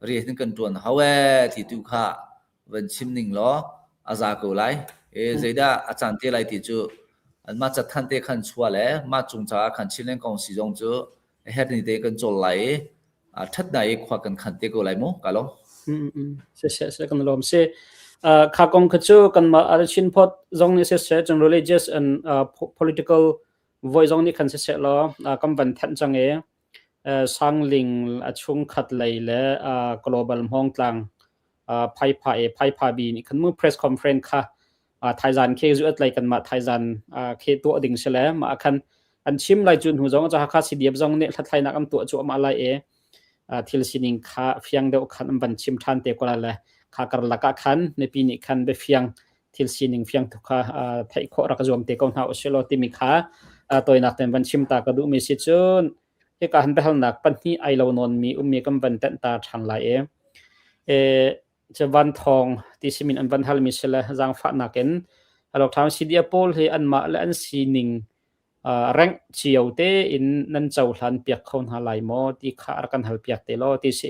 Speaker 2: rian kan ṭuan hau ee ti tu kha van chim ning law a za ko lai. E zeidah a caan te lai ti cu anmah cathanh te khan chuah le mah cung caah khan Chinland Council zong cu a herh ni te kan cawl lai i ṭhatnak i khua kan khan te ko lai mu ka lawm.
Speaker 1: Siseh seh kan lawm si. Kha kong kha cu kanmah Chin Phot zong nih siseh cun religious and political voi zong nih khan siseh law kan van thanh cang i Sangling a chungkhat lei le global hmawngtlang Phaipha e Phaipha bi nih khan mu press conference kha thaizan khe zu at lai kanmah thaizan khe tuah ding si le mah khan an chim lai cu hnu zong Hakha CDF zong nih hlathlainak an tuah cu amah lai e thil sining kha fiang deuh khan an van chim than te ko la le kha karlak ah khan mipi nih khan biafiang thil sining fiang tuk kha theih khawh rak zuam te ko hna usih law timi kha toinak ten van chim ta ka duh mi si cun hika han biahalnak pahnih ai lo nawn mi ummi kan van tenh ta ṭhan lai e e Van Thawng ti simin an van halmi si le zaangfahnak in Aloktham CDF pawl hi anmah le an sining rengh cio tein nan cohlan piak kho hna lai maw ti kha rak kan hal piak te law ti si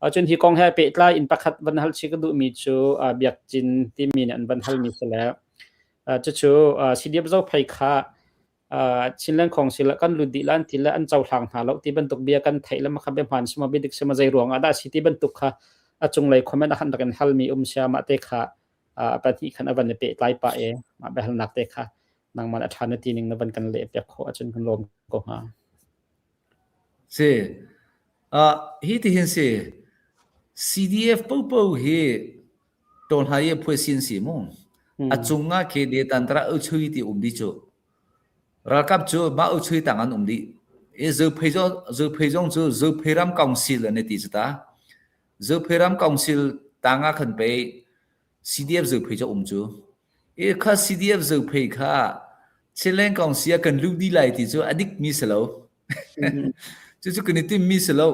Speaker 1: i cun hi kong he pehtlai in pakhat van hal chih ka duhmi cu Biakcin timi nih an van halmi si le cucu CDF Zophei kha Chinland Council ah kan lut dih la an ti le an cohlang hna lo ti bantuk bia kan theih le makha bia hmaan sima bia dik sima zei ruang ah dah si ti bantuk kha a cunglei comment ah khan rak in halmi um sia mah te kha a pahnih khan a van i pehtlai pah e mah biahalnak te kha nangman a ṭha na ti ning na van kan leh piak khawh ahcun kan lawm ko hnga.
Speaker 2: Si. Hi ti hin si CDF popo hi tawn hai e phuai sin si mu. A cung ah khi de tantra u chui ti um di cu. Ralkap cu mah u chui tang an um dih. I Zophei zong Zophei zong cu Zophei ram council an i ti cu ta. Zophei ram council tang ah khan pei CDF Zophei cu um cu. I kha CDF Zophei kha Chinland Council ah kan luh dih lai ti cu a dik mi si lo. Cucu kan i tim mi si lo.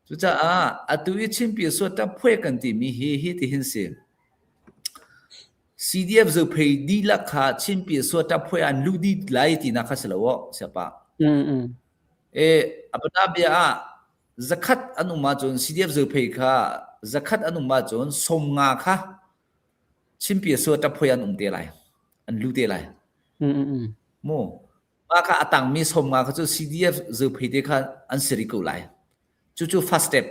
Speaker 2: Cucaah atu i Chinpi suat phuai kan timi hi hi ti hin si. CDF Zophei dihlak kha Chinpi suat phuai an luh dih lai tinak kha si lo aw siapa. E abana bia ah zakhat an um ahcun CDF Zophei kha zakhat an um ahcun 50 kha Chinpi suat phuai an um te lai. An lu te lai. Mu Mah kha a tangmi 50 kha cu CDF Zophei te kha an si rih ko lai. Cucu first step.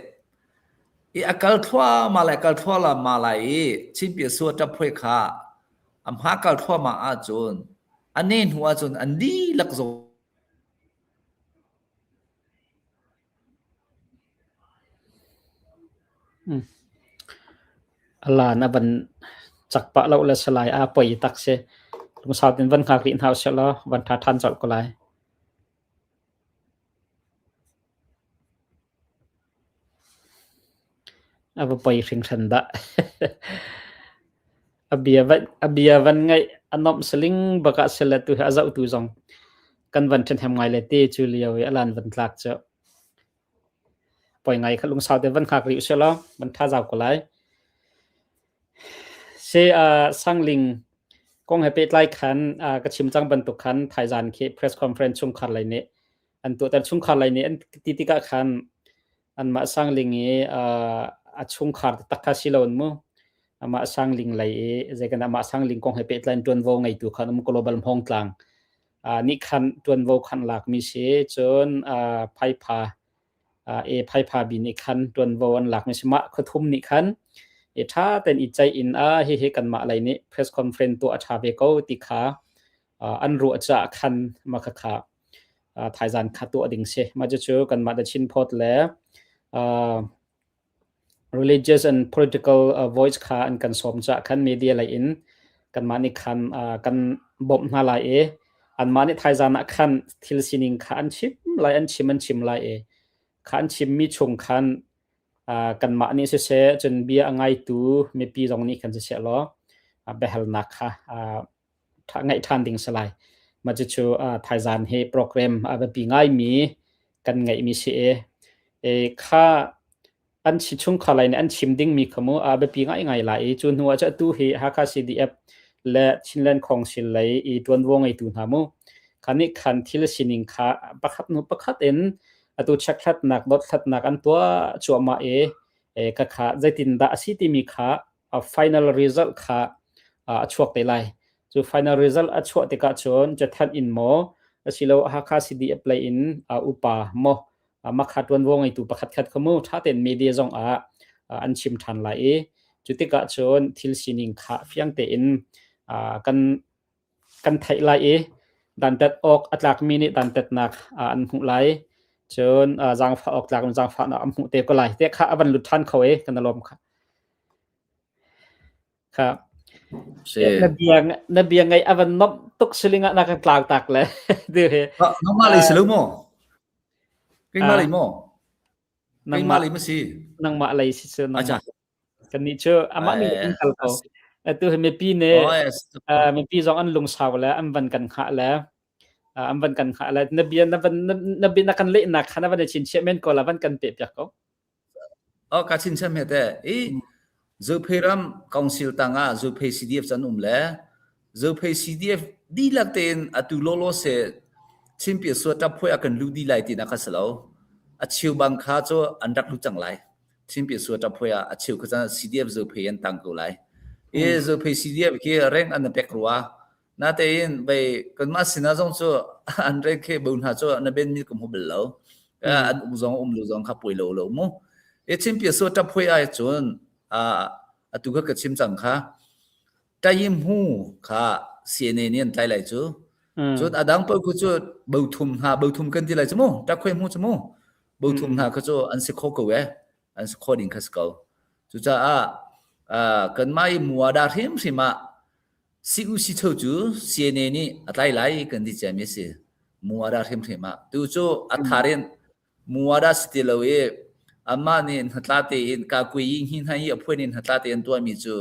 Speaker 2: I a kal thluahmah lai, kal thluahmah lai i Chinpi Sua ṭaphuai kha a hma kal thluahmah ahcun a ne hnu ahcun an dihlak zong
Speaker 1: A lan a van cak pah lo le salai aa poi tak si. Lungsau tein van hngak rih hna usih law van ṭha ṭhan colh ko lai. A va poi hringhran dah. A bia van ngaih a nuamh saling bak ah sile tu hi a zohtu zong kan van ṭhahnem ngai le te cu lio i a lan van tlak cu. Poi ngai kha lungsau te van hngak rih usih law van ṭha zau ko lai. Se Sangling kong he pehtlai khan ka chim cang bantuk khan thaizan khi press conference chungkhar lei nih an tuahter chungkhar lei nih an ti tikah khan anmah Sangling i a chungkhar taktak kha si lo in mu amah Sangling lei i zeikan amah Sangling kong he pehtlai in ṭuanvo ngeitu khan um global Hmawngtlang nih khan ṭuanvo khan lakmi si cun Phaipha e Phaipha bi nih khan ṭuanvo an lakmi si mah khuathum nih khan i ṭha tein i ceih in a hihi kanmah lei nih press conference tuah a ṭha ve ko ti kha an ruah caah khan mah khakha thaizan kha tuah ding si mah cucu kanmah The Chin Post le religious and political voice kha an kan sawm caah khan media lei in kanmah nih khan kan bawmh hna lai i Anmah nih thaizan ah khan thil sining kha an chim lai, an chim an chim lai i kha an chimmi chung khan kanmah nih siseh cun bia a ngaitu mipi zong nih khan siseh law biahalnak kha ngaih ṭhan ding si lai. Mah cucu thaizan hi program a biapi ngaimi kan ngeihmi si i kha an chungkhar lei nih an chim dingmi kha mu a biapi ngaingai lai i cu hnu ah cun atu hi Hakha CDF le Chinland Council lei i ṭuanvo ngeitu hna mu kha nih khan thil sining kha pakhat hnu pakhat in atu chekhlatnak dothlatnak an tuah cuahmah i khakha zeitindah a si timi kha final result kha a chuak te lai. Cu final result a chuah tikah cun cathanh in maw asilo Hakha CDF lei in upa maw makha ṭuanvo ngeitu pakhatkhat kha mu ṭha tein media zong ah an chim ṭhan lai i cu tikah cun thil sining kha fiang tein kan kan theih lai i dantat awk a tlakmi nih dantatnak an hmuh lai cun zaangfah awk tlak zaangfahnak an hmuh te ko lai te kha a van lut ṭhan kho e kan lawm kha Kha
Speaker 2: Si.
Speaker 1: na bia na bia ngaih a van nomh tuk siling ah na kan tlau tak le tu hi.
Speaker 2: Nangmah lei si lo maw? Keimah lei maw? Keimah lei ma si?
Speaker 1: Nangmah lei si cu nangmah. Kannih cu amah min in kal ko. Atu hi mipi nih mipi zong an lungsau le an van kan hngah le an van kan hngah le na bia na van na bia na kan lehnak kha na van i chinchiah men ko la van kan pe piak ko.
Speaker 2: Oh, ka chinchiah hme te. I Zophei ram council tangah Zophei CDF can um le Zophei CDF dihlak tein atu lawlaw se Chinpi sua tap phuai a kan lu di lai ti na kha si lo. A cheu bang kha cu an rak lu cang lai. Chinpi sua tap phuai ah a cheu kha CDF Zophei an tang ko lai. I Zophei CDF khi reng an pek rua. Natein bei kanmah sinah zong cu an reng khi bo hna cu na ben mi ka hmu bal lo. An um zong um lo zong kha poi lo lo mu. E chimpi so tap hoi ai cun atu kha ka chim cang kha. Tayim hu kha CNA nih an tlai lai cu. Cun adang pa khu cu bo thum hna bo thum kan ti lai cu mu. Tak khoi mu cu mu. Bo thum hna kha cu an si kho ko e. An si kho ding kha si ko. Cucaah kanmah i muada hrimhrim ah CUC cu CNA nih a tlai lai kan ti ciami a si. Muada hrimhrim ah. Tu cu a thar in muada si ti lo i amah nih hnatla tein kakui yi hi hna hi a phuan in hnatla tein tuahmi cu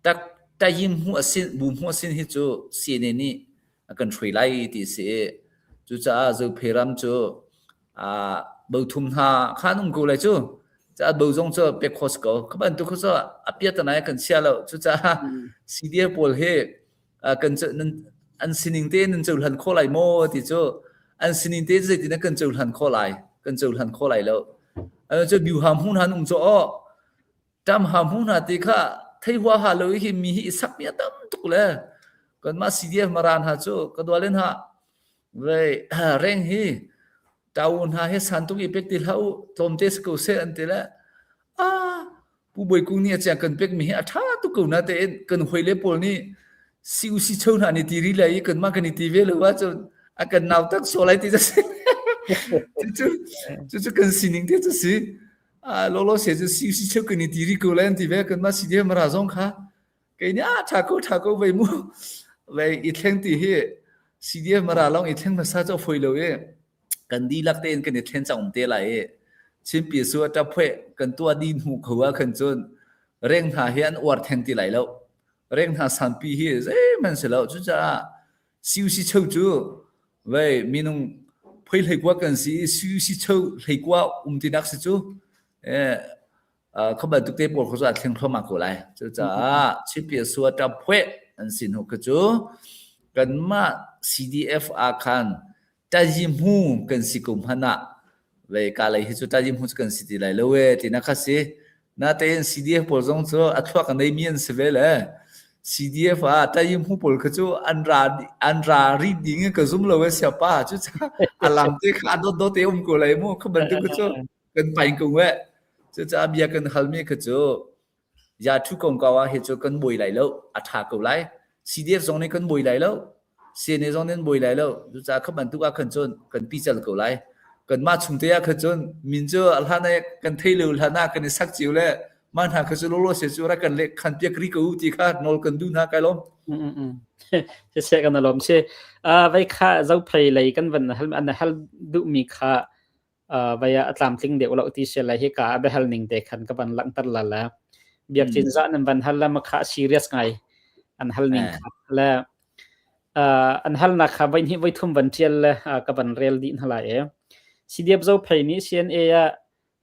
Speaker 2: tak tayim hmu asin bu hmu asin hi cu CNA nih a kan hruai lai ti si i cucaah Zophei ram cu bothum hna khan um ko lai cu ca bo zong cu pek kho si ko kha bantuk kha cu a piatanai kan chia lo cucaah CDF pawl hi kan an sining te nan cohlan kho lai maw ti cu an sining te zeitin kan cohlan kho lai kan cohlan kho lai lo cu biuham hun han um cu o tam ha mu hna ti kha thei hua ha lo hi mi hi sak mi a tam tuk le kanmah CDF maran ha cu ka dualen ha vei reng hi tau hna he san tuk i pek ti hlah u tlawmte si ko seh an ti le a pu boi kung nih a chiang kan pek mi hi a tha tuk ko na tein kan hoi le pawl nih CUC cho hna ni ti ri lai i kanmah kan i ti ve lo ahcun a kan nau tak sual lai ti cu si cucu cucu kan sining te cu si lawlaw se cu CUC cho kan i ti ri ko lai an ti ve kanmah CDF mara zong kha kei nih ah tha ko tha ko vei mu vei i thleng ti hi CDF mara long i thleng hmasa cu foi lo i kan dihlak tein kan i thlen cang um te lai i Chinpi su a ṭap kan tuah dih hnu kho ah khan cun reng hna hi an uar theng ti lai lo reng hna sanpi hi zeihmanh si lo cucaah CUC cho cu vei minung phoi hleikua kan si i CUC cho hleikua um tinak si cu eh kha bantuk te pawl kha cu a thleng thluahmah ko lai. Cucaah Chinpi su a ṭap an si hnu kha cu kanmah CDF ah khan Ṭazi-hmu kan si ko hmanh ah vei ka lei hi cu ṭazi-hmu cu kan si ti lai lo ee tina kha si. Natein CDF pawl zong cu a thluak a neimi an si ve le CDF ah ṭazi-hmu pawl kha cu an ra an ra rih ding in ka zum lo ee siapa cucaah a lam te kha a dawtdawt te um ko lai mu kha bantuk kha cu kan pain ko eh. Cucaah bia kan halmi kha cu Yathu kongkau ah hi cu kan buai lai lo, a ṭha ko lai. CDF zong nih kan buai lai lo, CNA zong nih an buai lai lo. Cucaah kha bantuk ah khan cun kan pical ko lai. Kanmah chung te ah khan cun min cu a hlan ah kan thei lo hlan ah kan i sak cio le Mah hna kha cu lawlaw se cu rak kan leh khan piak ri ko ti kha nawl kan duh hna kai lawm.
Speaker 1: Siseh kan lawm si. Vai kha zophei lei kan van hal an hal duhmi kha vai ah a tlamtling deuh lo ti sia lai hi ka a biahal ning te khan ka van langhter la la. Biak cin za nan van hal la ma kha serious ngai an hal ning kha le an halnak kha voi hnih voi thum van ṭial le ka van rel dih hna lai e. CDF Zophei nih CNA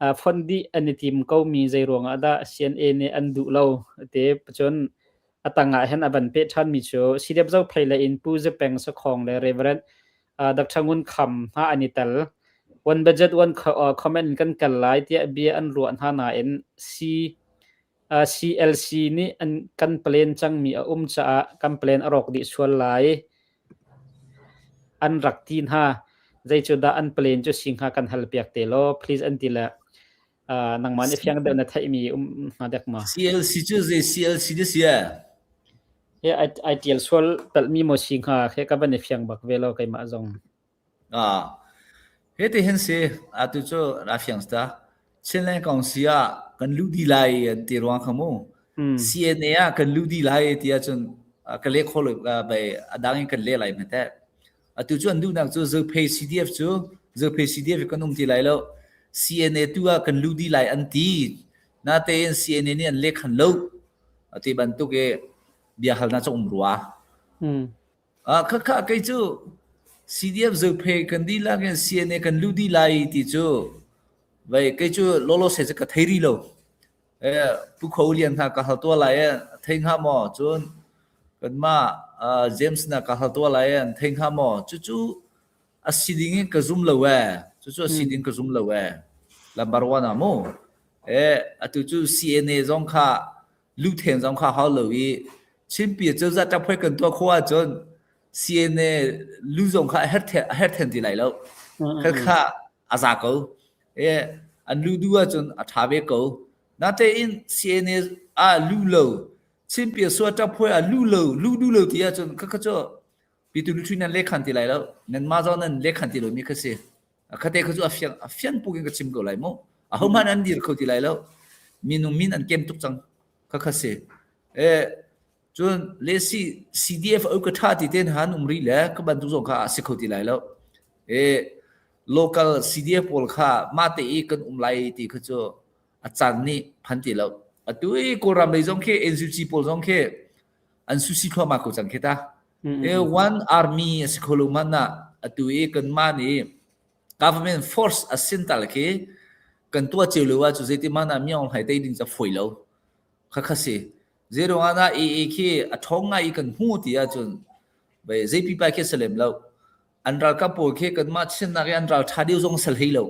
Speaker 1: ah fonh dih an i tim komi zei ruangah dah CNA nih an duh lo te cun a tangah hin a van peh ṭhanmi cu CDF Zophei le in Pu Zepeng Sakhong le Reverend Dr. Ngun Kham hna an i tel. One budget one comment kan kal lai tiah bia an ruah hna nain C CLC nih an kan plan cangmi a um caah kan plan a rawk dih sual lai an rak ti hna. Zei cu dah an plan cu si hnga kan halpiak te law please an ti le nangmah nih fiang deuh na theihmi um hnga dek ma?
Speaker 2: CLC cu zei CLC na si eh?
Speaker 1: He ai tial sual talmi maw si hnga he ka van i fiang bak ve lo keimah zong.
Speaker 2: Ah, hiti hin si, atu cu a fiang ta. Chinland Council ah kan luh dih lai an ti ruang kha mu. CNA ah kan luh dih lai ti ahcun ka leh kho lo bai a dang in kan leh lai hme teh. Atu cu an duhnak cu Zophei CDF cu Zophei CDF kan um ti lai lo. CNA tu ah kan luh dih lai an ti. Natein CNA nih an leh khan lo. Ati bantuk i bia halnak cu um rua. Khakha kei cu CDF Zophei kan dihlak in CNA kan luh dih lai ti cu vei kei cu lawlaw se cu ka thei rih lo. Pu Kho Lian hna ka hal tuah lai i thei hnga maw? Cun kanmah James hna ka hal tuah lai i an thei hnga maw? Cucu a si ding in ka zum lo ee. Cucu a si ding ka zum lo ee. Lambar one ah mu. Atu cu CNA zong kha lutheng zong kha hau lo i Chinpi cozah ṭaphoi kan tuah khawh ahcun CNA lu zong kha a her then ti lai lo. Kha kha a za ko. E an lu duh ahcun a ṭha ve ko. Natein CNA ah lu lo Chinpi sua ṭaphoi ah lu lo lu duh lo ti ahcun kha kha cu pitu lu nan lekhan ti lai lo. Nan mah zong nan lekhan ti lomi kha si. Khate kha cu a fiang a fiang puk in ka chim ko lai mu. Ahohmanh an dir kho ti lai lo. Minung min an kem tuk cang. Kha kha si. E cun le si CDF au ka tha ti ten han um ri le ka bantuk zong kha a si kho ti lai lo. E local CDF pawl kha ma te i kan um lai ti kha cu a caan nih phan ti lo. Atu i Kawlram lei zong khi NUG pawl zong khi an susi thluahmah ko cang khi ta. E one army a si kho lo man ah atu i kanmah nih government force a sin tal khi kan tuah cio lo ah cu zeiti man ah miong hlai tei ding ca foi lo kha kha si zei ruang ah AA khi a ṭhawng ngai i kan hmu ti ahcun bai zei pipa khi salem lo an ralkap pawl khi kanmah chinnak i an ral ṭha deuh zong sal hlei lo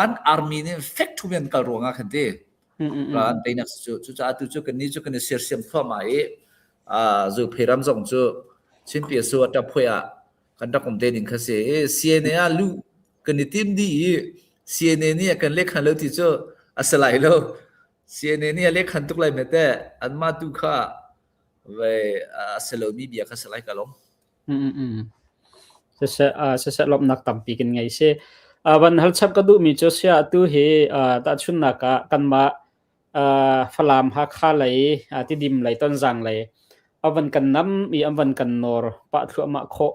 Speaker 2: one army nih fek ṭhum in kal ruangah khan ti ral an teinak cu cucaah tu cu kannih cu kan i sersiam thluahmah i Zophei ram zong cu Chinpi su a ṭaphuai ah kan rak um te ding kha si i CNA ah luh kan i tim dih i CNA nih a kan lehkhan lo ti cu a si lai lo CNA nih a lehkhan tuk lai me teh anmah tu kha vei a si lomi bia kha si lai ka lawm.
Speaker 1: Siseh, siseh lawmhnak tampi kan ngei si. Van hal chap ka duhmi cu sia atu hi tahchunhnak ah kanmah Falam Hakha lei Tidim lei Tonzang lei a van kan nam i an van kan nawr pah thluahmah khawh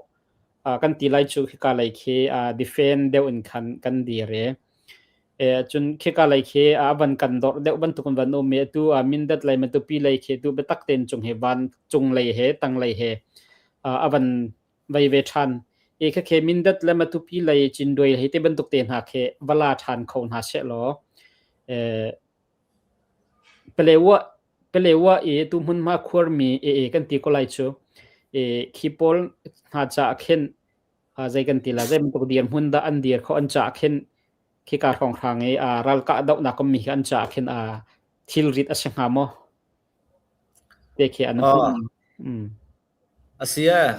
Speaker 1: kan ti lai cu khika lei khi defend deuh in khan kan dir i cun khika lei khi a van kan dawr deuh bantuk in van um i atu Mindat lei Matupi lei khi tu biatak tein cung he van cung lei he tang lei he a van vei ve ṭhan i khakhe Mindat le Matupi lei Cinduai hei te bantuk te hna khi va la ṭhan kho hna seh law Palewa Palewa i tu hmunhma khuarmi ee kan ti ko lai cu khi pawl hna caah khin zei kan ti la zei bantuk dirhmun dah an dir kho an caah khin khika hrawnghrang i ralkah dohnak ummi hi an caah khin thilrit a si hnga maw te khi an hmuh
Speaker 2: A si ee,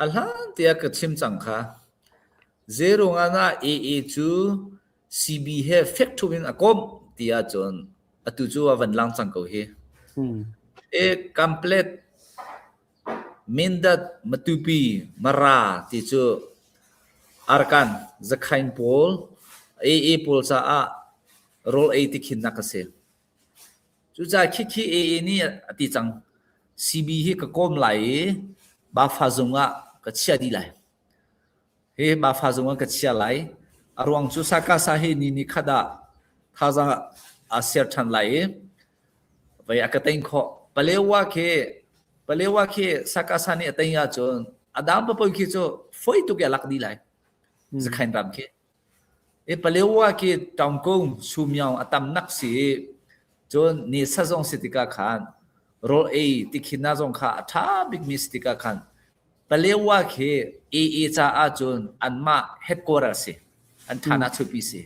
Speaker 2: a hlan tiah ka chim cang kha. Zeiruangah dah AA cu CB he fek ṭhup in a komh ti ahcun atu cu a van lang cang ko hi. E Kamplet, Mindat, Matupi, Mara ti cu Arakan, Zakhain pawl, AA pawl caah rawl ei tikhinnak a si. Cucaah khikhi AA nih a ti cang. CB hi ka kawm lai i Bafa zung ah ka chiah dih lai. Hi Bafa zung ah ka chia lai. A ruang cu Sakasa hi ni ni khat ah thazaang aa ser ṭhan lai i vei a ka tein khawh. Palewa khi Palewa khi Sakasa nih a tein ahcun a dam papawi khi cu fawi tuk i a lak dih lai. Zakhain ram khi. I Palewa khi Taungkung Sumyaung a tamnak si i cun ni sa zong si tikah khan rawl ei tikhin zong kha a ṭha bikmi si tikah khan Palewa khi AA caah cun anmah headquarter si. An ṭhana chupi si.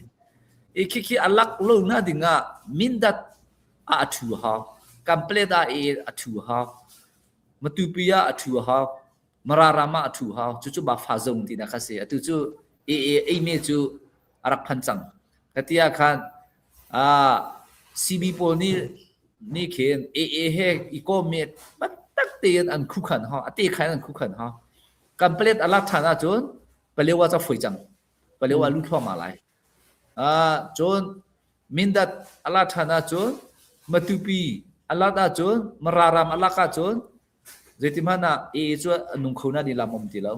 Speaker 2: I khikhi a lak lo na dingah Mindat ah a ṭhu hau. Kanpalet ah AA a ṭhu hau. Matupi ah a ṭhu hau. Mararam ah a ṭhu hau. Cucu Bafa zung tinak kha si. Atu cu AA eime cu a rak phan cang. Ka ti ah khan CB pawl nih nih khin AA he i kawm biatak tein an khukhan ha a te khan an khukhan ha. Kanpalet a lak ṭhan ahcun Palewa cu a foi cang. Palewa lu thluahmah lai. Cun Mindat a lak ṭhan ahcun Matupi a lak ahcun Mararam a lak ahcun Zeitihmanh ah AA cu a nung kho na ni lam um ti lo.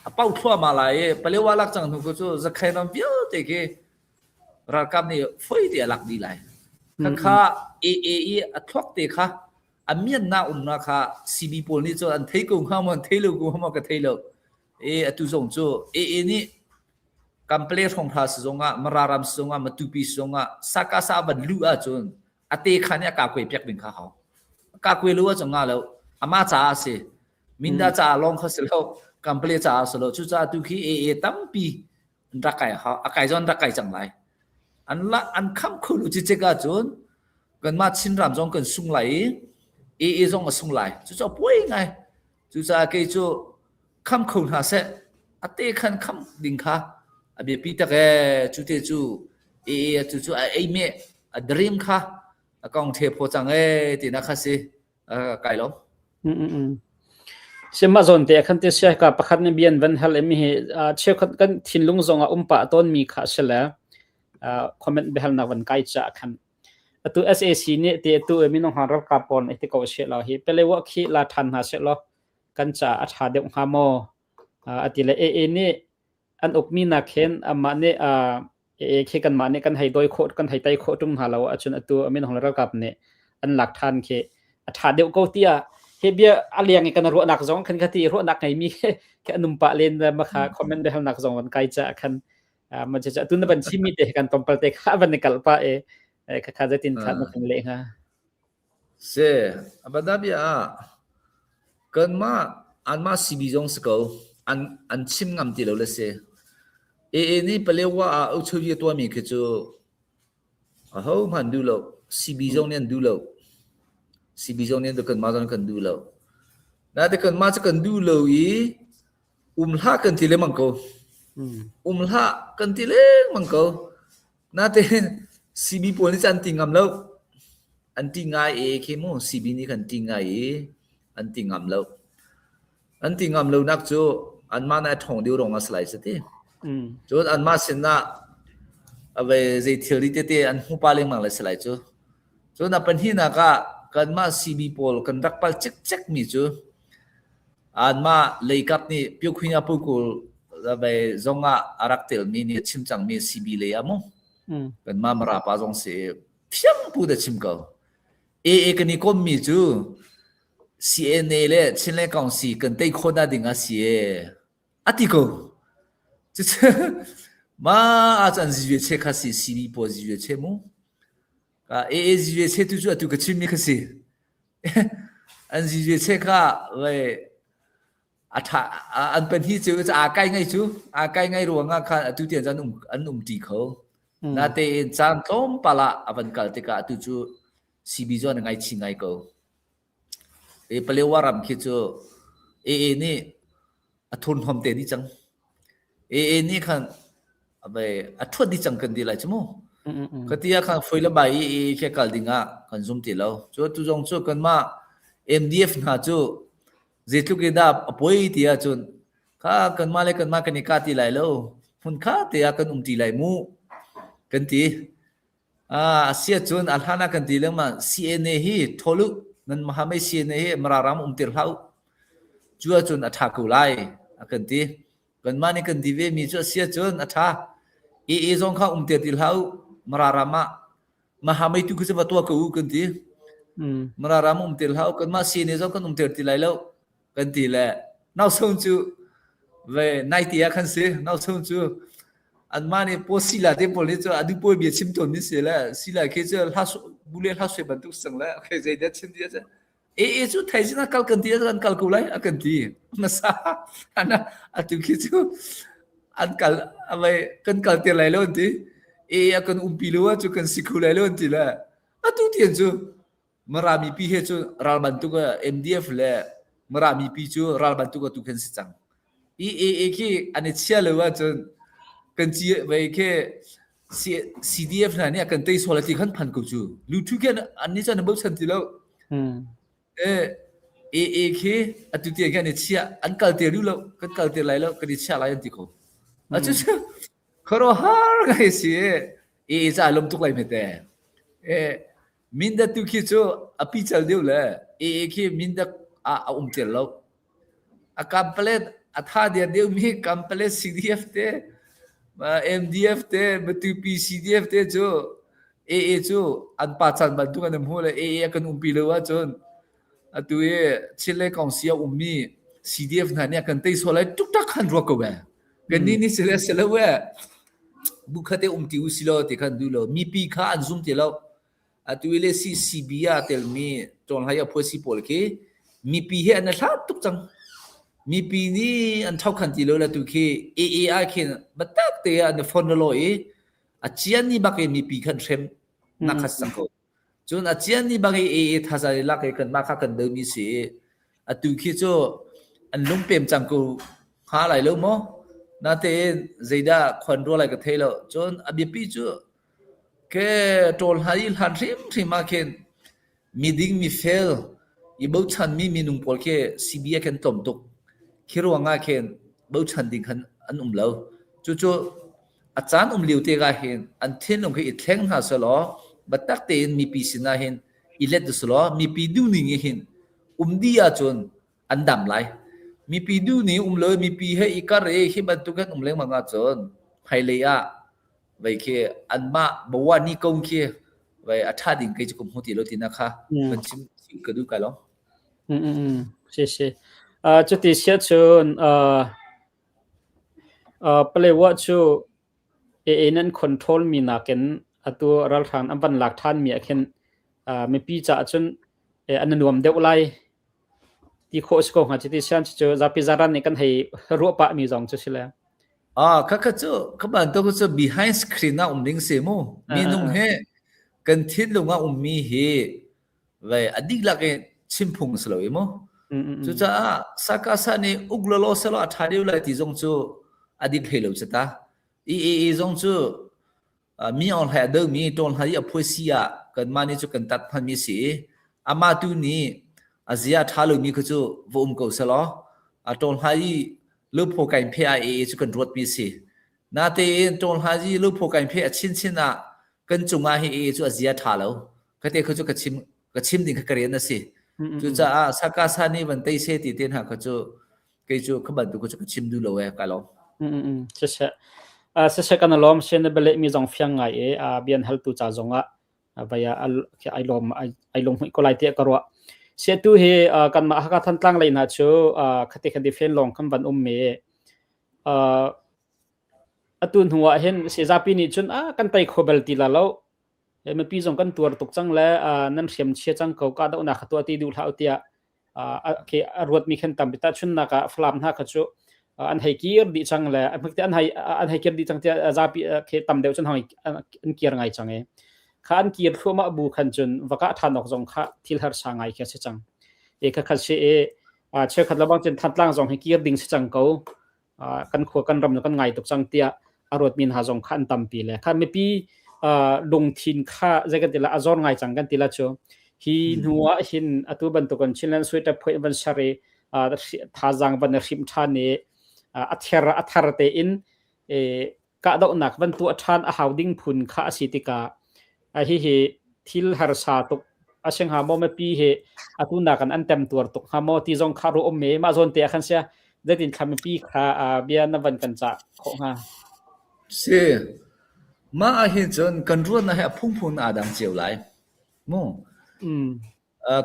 Speaker 2: A pau thluahmah lai i Palewa lak cang hnu cu Zakhai ram vialte khi ralkap nih foi te a lak dih lai. Khakha AA i a thluak te kha a miannak umnak kha CB pawl nih cun an thei ko hnga maw an thei lo ko hnga maw ka thei lo. E atu zong cu AA nih Kampale hrawng hra si zongah Mara ram si zongah Matupi si zongah Sakasa van luh ahcun a te kha nih a kakwe piak ding kha hau. Kakwe lo ahcun nga lo. Amah caah a si. Minda caah lawng kha si lo. Kampale caah si lo. Cucaah tu khi AA tampi an rak kai hau. A kai zong an rak kai cang lai. An la an kham kho lu cicek ahcun kanmah Chinram zong kan sung lai i AA zong a sung lai. Cucaah puai ngai. Cucaah kei cu kham kho hna seh. A te khan kham ding kha a biapi tak ee. Cu te cu AA cu cu a ei me a dream kha a kong the phaw cang ee tina kha si kai lo.
Speaker 1: Sima zawn te khan te sia ka pakhat ne bian van hal emi hi cheukhat kan thinlung zong a um pa ton mi kha sele comment behal nak van kai cha khan Atu sac nih ti atu i minung hna ralkap pawl nih ti ko seh law hi Palewa khi la ṭhan hna seh law kan caah a ṭha deuh hnga maw? A ti le AA nih an ukmi nak hin amah nih AA khi kanmah nih kan hei dawi khawh kan hei tei khawh ṭung hna lo ahcun atu minung le ralkap nih an lak ṭhan khi a ṭha deuh ko tiah hi bia a leng i kan ruahnak zong khan ka ti ruahnak ngeimi khi an um pah len ma kha comment biahalnak zong van kai caah khan ma cu atu na van chimmi te kan tlawmpal te kha van i kalh pah i kha kha zeitin kha na kan leh hnga?
Speaker 2: Se abada bia ah kanmah anmah CB zong si ko an an chim ngam ti lo le si AA nih Palewa ah uchuvi tuahmi khi cu ahohmanh duh lo CB zong nih an duh lo CB zong nih kanmah zong kan duh lo naite kanmah cu kan duh lo i Um hlah kan ti lengmang ko. Um hlah kan ti lengmang ko. Natein CB pawl nih cun an ti ngam lo. An ti ngai e khi mu CB nih kan ti ngai i an ti ngam lo. An ti ngam lo nak cu anmah nih a ṭhawng deuh ruang ah si lai si ti. Cun anmah sinah a ve zei thilri tete an hmu pa lengmang le si lai cu. Cun a pahnihnak ah kanmah CB pawl kan rak pal cikcek mi cu Anmah leikap nih Pyokhunya Pukul zong ah a rak telmi nih a chim cangmi CB lei ah mu. Kanmah Mara pa zong si phiang pu da chim ko. AA kan i kommi cu CNA le Chinland Council kan tei khawh na ding a si e. A ti ko. Cucu ma a can zive che kha si CB pawl zive che mu. AA zive che tu cu atu ka chimmi kha si. An zive che kha a ṭha an pahnih cu aa kai ngai cu aa kai ngai ruangah khan atu tiang an um an um ṭi kho. Natein caan tlawmpal ah a van kal tikah atu cu CB zawn a ngaichih ngai ko. E Palewa ram khi cu AA nih a thurhnawm te dih cang. AA nih khan a ṭhuat dih cang kan ti lai cu mu. Ka ti ah khan foi le bai i khi kal ding ah kan zum ti lo. Cu tu zong cu kanmah MDF hna cu zeitluk in dah a poi ti ahcun kha kanmah le kanmah kan i kah ti lai lo. Hmun kha te ah kan um ti lai mu kan ti. A si ahcun a hlan ah kan ti lengmang CNA hi ṭhawl u, nan Mahamei CNA hi Mara ram um tir hlah u. Cu ahcun a ṭha ko lai a kan ti. Kanmah nih kan ti ve mi cu a si ahcun a ṭha. AA zong kha um ter ti hlah u. Mara ram ah Mahamei tu khi cu va tuah ko u kan ti. Mara ram um ter hlah u. Kanmah CNA zong kan um ter ti lai lo kan ti le nausung cu ve nai ti ah khan si nausung cu anmah nih paw sila te pawl nih cu a duh pawi bia chim tawn mi si le sila khi cu hla bu le hla sui bantuk sang le okay zei dah chim ti a e e cu thai sin kal kan ti kan kal ko lai a kan ti nasa ana atu khi cu an kal avai kan kal te lai lo an ti e a kan umpi lo cu kan si khu lai lo an ti le atu tian cu Mara mipi he cu ral bantuk MDF le Mara mipi cu ral bantuk atu khan si cang. EAA khi an i chia lo ahcun kan ci vei khi CDF hna nih a kan tei sual ti khan phan ko cu. Luthu khi an nih cun an bochan ti lo. Eh AA khi atu tiang khi an i chia an kal te lu lo kan kal te lai lo kan i chia lai an ti ko. Acu cu khuaruahhar ngai si. AA ca lom tuk lai hmete. Eh Mindat tu khi cu a pical deuh le AA khi Mindat ah a um tel lo. A kampalet a tha der deuhmi kampalet CDF te, MDF te, Matupi CDF te cu AA cu an pa chan bantuk an hmu le AA a kan umpi lo ahcun atu i Chile kongsi a ummi CDF hna nih a kan tei sual lai tuktak khan ruak ko ve. Kan nih nih sile silo we bukhat e um ti u silo ti khan du lo mipi kha an zum ti lo atu le CCB ah telmi ṭawnhlai a phuasi pawl khi mipi he an hlat tuk cang mipi nih an thokhan ti lo la tu khi AAI khin batak te an phone lo i a cian ni bak in mipi khan hrem na khat sang ko Cun a cian ni bang i AA thazaang i lak i kanmah kha kan domi si i atu khi cu an lungpem cang ko hnga lai lo maw? Natein zeidah khuan rua lai ka thei lo. Cun a biapi cu ke ṭawl hna i hlan hrimhrim ah khin miding mifel i bochanmi minung pawl khi CB ah khin tlawm tuk. Khi ruangah khin bochan ding khan an um lo. Cucu a caan um lio te ka hin an thinlung khi i thleng hna selaw biatak tein mipi sinah hin i let selaw mipi duhning i hin um dih ahcun an dam lai. Mipi duhning um lo mipi he i kar i hi bantuk hin um lengmang ahcun hmailei ah vei khi anmah bawa ni kong khi vei a ṭha ding kei cu ka hmu ti lo tina kha kan chim ka duh kai lo.
Speaker 1: Si si. Cuti siah cun Palewa cu AA nan control mi nakin atu ralhrang an van lak ṭhanmi ah khin mipi caah cun an i nuam deuh lai ti khawh a si ko hnga. Cuti sian cucu zapi zaran nih kan hei ruah pahmi zong cu si le.
Speaker 2: Ah, khakha cu kha bantuk cu behind screen ah um ding si mu. Minung he kan thinlung ah ummi hi Vei a dihlak in chim phung a si lo i mu. Cucaah sakasa nih uk lawlaw selaw a ṭha deuh lai ti zong cu a dik hlei lo cu ta. EAA zong cu mi Aung Hlaing a domi Tawn Hlai i a phuaisi ah kanmah nih cu kan tat hmanmi a si i amah tu nih a zia a ṭha lomi kha cu va um ko selaw a Tawn Hlai i luphaw kain phe ah AA cu kan ruatmi a si. Natein Tawn Hlai i luphaw kain phe a chinchin ah kan cungah hi AA cu a zia ṭha lo. Khate kha cu ka chim ka chim ding kha ka rian a si. Cucaah sakasa nih van tei se ti te hna kha cu kei cu kha bantuk cu ka chim duh lo e ka lawm.
Speaker 1: Siseh. Siseh kan lawm sen na bele mi zong fiang ngai e a bian hal tu ca zong ah vaya ai lawm ai lung hui ko lai te ka ruah. Se tu hi kan mah Hakha Thantlang lei hna cu khate khan fen long kan van um me atu hnu ah hin sezapi nih cun a kan tei kho bel ti la lo mipi zong kan tuar tuk cang le nan hriam chia cang ko kahdohnak kha tuah ti duh hlah u tiah a ruatmi khan tampi tahchunhnak ah Falam hna kha cu an hei kir dih cang le an hei an hei kir dih cang tiah zapi khi tam deuh cun an kir ngai cang i kha an kir thluahmah bu khan cun va kah ṭhan awk zong kha thil harsa ngai khi a si cang e kha kha si i cheukhat lebang cun Thantlang zong hi kir ding si cang ko kan khua kan ram kan ngai tuk cang tiah a ruatmi hna zong kha an tampi le kha mipi lungthin kha zei kan ti la a zor ngai cang kan ti la cu hi hnu ah hin atu bantukan Chinland Sweater phoih van ser i thazaang van hrim ṭhan i a ther a thar tein kahdohnak van tuah ṭhan a hau ding phun kha a si tikah. A hihi thil harsa tuk a si hnga maw mipi hi atu nakin an temtuar tuk hnga maw ti zong kha ruah um me mah zawn te ah khan sia zeitin thla mipi kha bia na van kan cah khawh hnga?
Speaker 2: Si. Mah ah hin cun kan ruahnak hi a phungphun aa dang cio lai. Mu.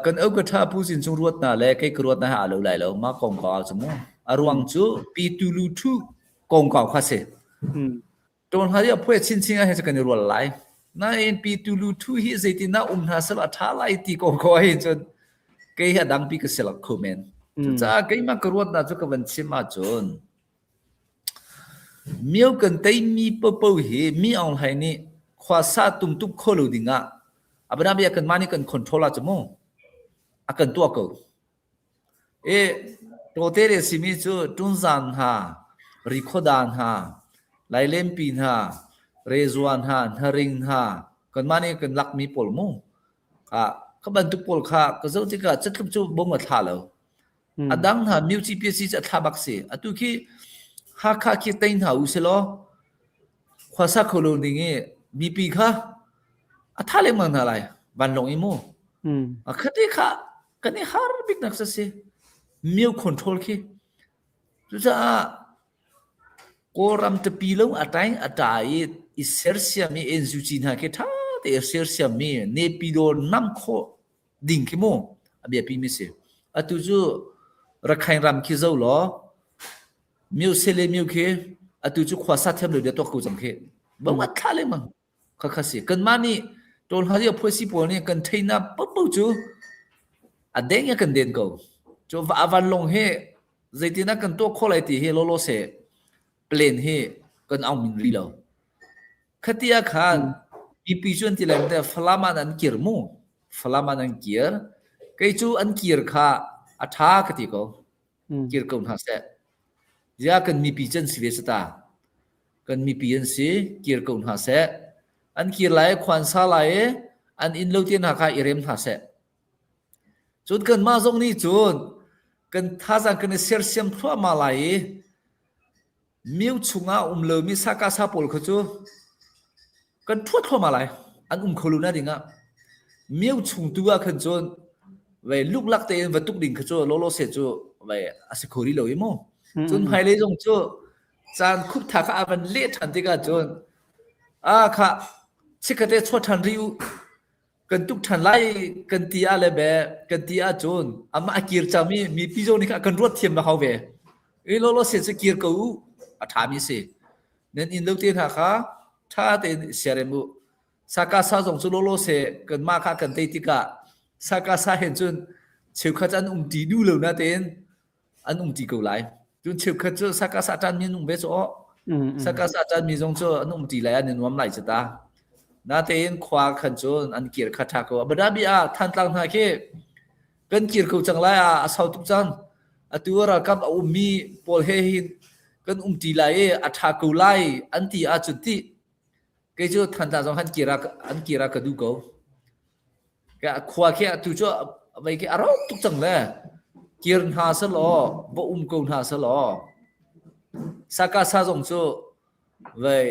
Speaker 2: Kan au ka ṭha pu sin chung ruat na le kei ka ruat na he aa lo lai lo mah kongkau ah cu mu. A ruang cu pi tu lu thu kongkau kha si. Ṭawn hna i a phuai chinchin ah hin kan i rual lai. Nain pi tu lu thu hi zeitindah um hna sel a ṭha lai ti kongkau ah hin cun kei hi a dangpi ka si lak kho men. Cucaah keimah ka ruatnak cu ka van chim ahcun Mio kan teimi paohpaoh hi mi Aung Hlaing nih khuasa tumtuk kho lo dingah a bianabia kanmah nih kan control ahcun mu a kan tuah ko. I tawte le simi cu Tunzan hna, Rikhoda hna, Lailenpi hna, Rezua hna, Hnaring hna kanmah nih kan lakmi pawl mu. Kha bantuk pawl kha ka zoh tikah catluk cu bom a thla lo. A dang hna Myuci PSC cu a thla bak si. Atu khi Hakha khi tei hna u silaw khuasa kho lo ding i mipi kha a tha lengmang hna lai vanlawng i mu. A khate kha kan i har bik nak si Myo control khi. Cucaah Kawlram tapi lo a taing a ta i i sersiam i NUG hna khi tha te i sersiam mi Nepidor nam khawh ding khi mu a biapi mi si. Atu cu Rakhine ram khi zo law Myo se le myo khi atu cu khua sa thiam lo dia tuak ko cang khi. Bang at thla lengmang kha kha si. Kanmah nih tawl hna ria phuai si pawl nih kan theina popo cu a deng ya kan den ko. Cu va vanlong he zeitin ah kan tuah khawh lai ti hi lolo se plan hi kan aung min ri lo. Khati ah khan mipi cu an ti lai te Falam ah an kir mu. Falam ah an kir. Kei cu an kir kha a ṭha ka ti ko. Kir ko hna seh. Zia kan mipi can si ve sata. Kan mipi an si, kir ko hna seh. An kir lai, khuan sa lai i an inn lo te hna kha i rem hna seh. Cun kanmah zong nih cun kan thazaang kan i sersiam thluahmah lai i Mio chungah um lomi sakasa pawl kha cu kan ṭhuat thluahmah lai. An um kho lo na dingah. Mio chung tu ah khan cun vei luklak tein va tuk ding kha cu lawlaw se cu vei a si kho rih lo i mu. Cun hmailei zong cu caan khuptha kha a van leh ṭhan tikah cun a kha chikkate chuah ṭhan rih u kan tuk ṭhan lai kan ti ah le be kan ti ahcun amah a kir cangmi mipi zong nih kha kan ruat thiam na hau ve. I lawlaw se cu kir ko u a ṭhami si. Nan inn lo te hna kha ṭha tein siarem u. Saka sa zong cu lawlaw se kanmah kha kan tei tikah saka sa hen cun cheukhat an um ti duh lo na tein an um ti ko lai. Cun cheukhat cu sakasa ṭanmi an um ve cu aw. Sakasa ṭanmi zong cu an um ti lai an i nuam lai cu ta. Natein khua khan cun an kir kha ṭha ko. Abu Dhabi ah Thantlang hna khi kan kir ko cang lai ah a sau tuk cang. Atu ralkap a ummi pawl he hin kan um ti lai i a ṭha ko lai an ti ahcun ti kei cu Thantlang zong an kir ah an kir ah ka duh ko. Khua khi atu cu vei khi a rawk tuk cang le kir hna selaw va um ko hna selaw sakasa zong cu vei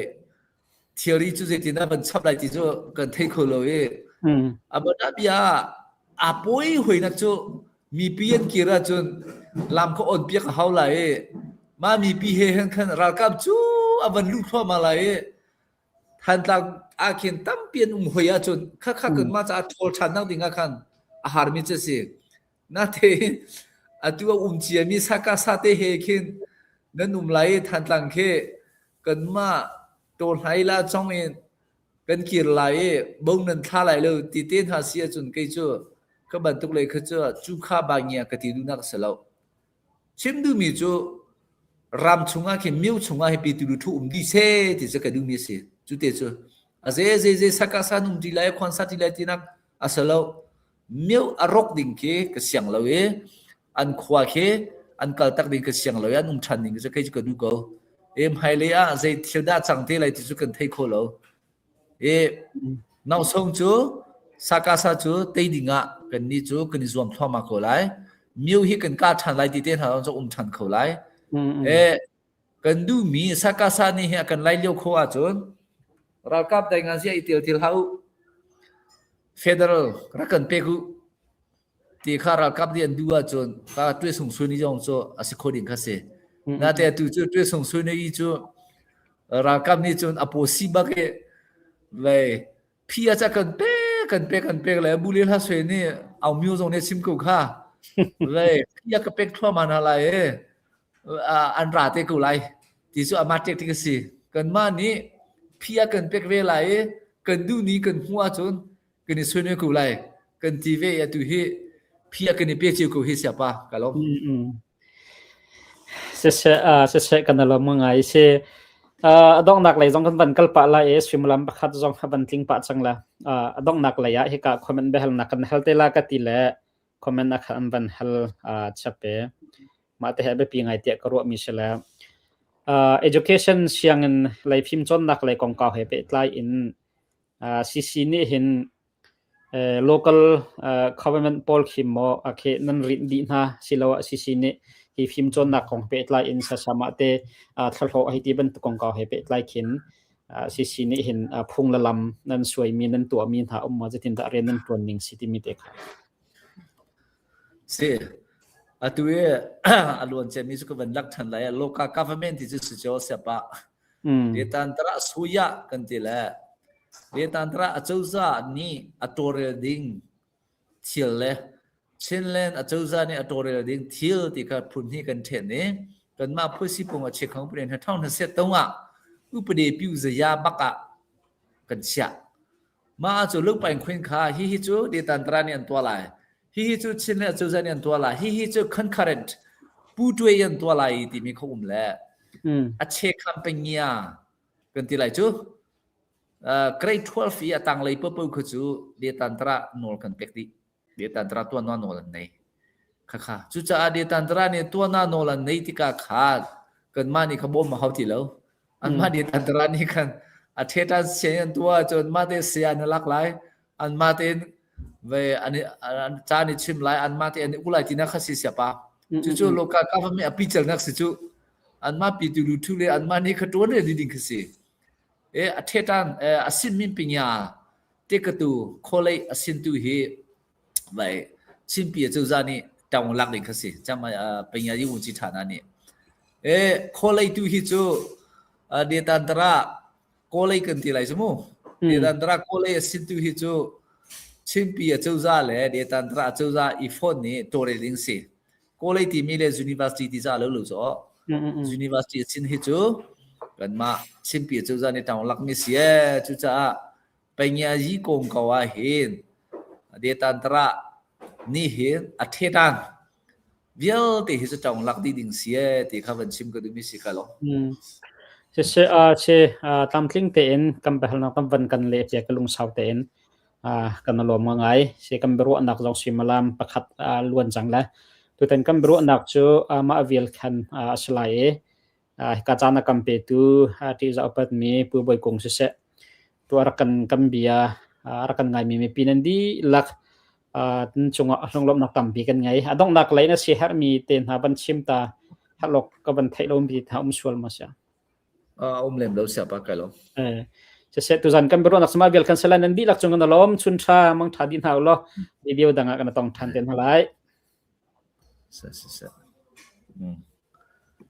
Speaker 2: theory cu zeitin ah van chap lai ti cu kan thei kho lo i Abu Dhabi ah a pawi hoinak cu mipi an kir ahcun lam kha on piak a hau lai i mah mipi he hin khan ralkap cu a van luh thluahmah lai i Thantlang ah khin tampi an um hoi ahcun khakha kan mah caah ṭhawl ṭhan nak ding ah khan a harmi cu a si. Natein atu a um ciami sakasa te he khin nan um lai i Thantlang khi kanmah tawhlai la chong in kan kir lai i bo nan thla lai lo ti te hna si ahcun kei cu ka bantuk lei kha cu cu kha ba ngia ka ti duhnak a si lo. Chim duhmi cu ram chungah khin mio chungah hi pitu thu um dih seh ti cu ka duhmi a si. Cu te cu a ze ze ze saka san um ti lai khuan sa ti lai tinak a si lo. Mio a rok ding khi ka siang lo i an khua khi an kal tak ding ka siang lo i an um ṭhan ding cu kei cu ka duh ko. E hmailei ah zei thil dah cang te lai ti cu kan thei kho lo. I nausong cu sakasa cu tei ding ah kannih cu kan i zuam thluahmah ko lai. Mio hi kan kah ṭhan lai ti te hna zong cu um ṭhan kho lai. E kan duhmi sakasa nih hi a kan lai lio kho ahcun ralkap dai ngan si i tel til hlah u. Federal rak kan pek u ti kha ralkap nih an duh ahcun ka tuai sung sui ni zong cu a si kho ding kha si. Nate atu cu tuai sung sui ni cu ralkap nih cun a paw si bak i vei phi a ca kan pe kan pe kan pek le bu le hla sui nih au myo zong nih chim ko kha vei phi a ka pek thluahmah hna lai e an ra te ko lai ti cu amah ṭek a si. Kanmah nih phi a kan pek ve lai i kan duh ni kan hmuh ahcun kan i suai ko lai kan ti ve i atu hi phi a kan i pe cio ko hi siapa ka lawm.
Speaker 1: Siseh siseh kan lawm ngai si. A donghnak lei zong kan van kal pah lai i suimilam pakhat zong a van tling pah cang la. A donghnak lei ah hika comment biahalnak kan hal te la ka ti le comment a kha an van hal chap e. Mah te hi a biapi ngai tiah ka ruahmi si le education sianginn lei fimcawnnak lei kongkau he pehtlai in CC nih hin local government pawl khi maw a khi nan rinh dih hna siloah CC nih hi fimcawnnak kong pehtlai in sasamah te thlahlawh hei ti bantuk kongkau he pehtlai khin CC nih hin phung le lam nan suaimi nan tuahmi hna um maw zeitindah rian nan ṭuan ning si timi te kha.
Speaker 2: Si. Atu i a luan ciami cu ka van lak ṭhan lai. Local government ti cu si cio siapa. Detantara suya kan ti le Detantara acozah nih a tawlrel ding thil le Chinland acozah nih a tawlrel ding thil ti kha phun hnih kan ṭhen i kanmah phuasipung a chekhang pren hna ṭhang hna set tong ah upade piu zaya bak ah kan chiah. Mah cu lungpaing khwin kha hihi cu Detantara nih an tuah lai. Hihi cu Chin le acozah nih an tuah lai. Hihi cu concurrent pu tuai an tuah lai timi kha um le a che kham pengia kan ti lai cu. Grade 12 i a tanglei popo kha cu Detantara nawl kan pek dih. Detantara tuan nawl an nei. Khakha. Cucaah Detantara nih tuan nawl an nei tikah khan kanmah nih kha bawm a hau ti lo. Anmah nih tantara nih khan a ṭheṭan sian an tuah ahcun anmah te saya an i lak lai. Anmah tein ve an an ca an i chim lai. Anmah te an i uk lai tinak kha si siapa. Cucu local government a picalnak si cu. Anmah pitu luthu le anmah nih kha ṭuan re ding kha si. E a ṭheṭan a sin min pinya te ka tu kholei a sin tu hi vai Chinpi acozah nih ṭang lak ding kha si. Chang penya yi wun chi ṭha na nih. E kholei tu hi cu detantara kawlei kan ti lai cu mu. Detantara kawlei a sin tu hi cu Chinpi acozah le detantara acozah i phone nih tawlrel ding si. Kawlei timi le university ti za lo lo cu. University a sin hi cu kanmah Chinpi acozah nih ṭang lak mi si e. Cucaah Panya-yi kongkau ah hin Detantara nih hin a ṭheṭan vialte hi cu ṭong lak dih ding si ee ti kha van chim ka duhmi si kha lo.
Speaker 1: Siseh che tlamtling tein kan biahalnak kan van kan leh cia ka lungsau tein kan lawm ngai si kan biaruahnak zong suimilam pakhat luan cang le tutan kan biaruahnak cu mah vial khan a si lai i Hika caan a kan petu ṭihzah upatmi Pu Bawi Kung siseh, tu a rak kan kan bia a rak kan ngaimi mipi nan dihlak nan cungah lunglawmhnak tampi kan ngei. A donghnak lei na si herhmi te hna van chim ta herhlok ka van theih lomi hna um sual maw sia?
Speaker 2: A um lem lo sia pa kai lo.
Speaker 1: Eh, siseh tuzan kan biaruahnak sama vial kan sala nan dihlak cung kan lawm chun tha mang tha dih hna ulaw video dang ah kan tong than te hna lai.
Speaker 2: Siseh. Mm.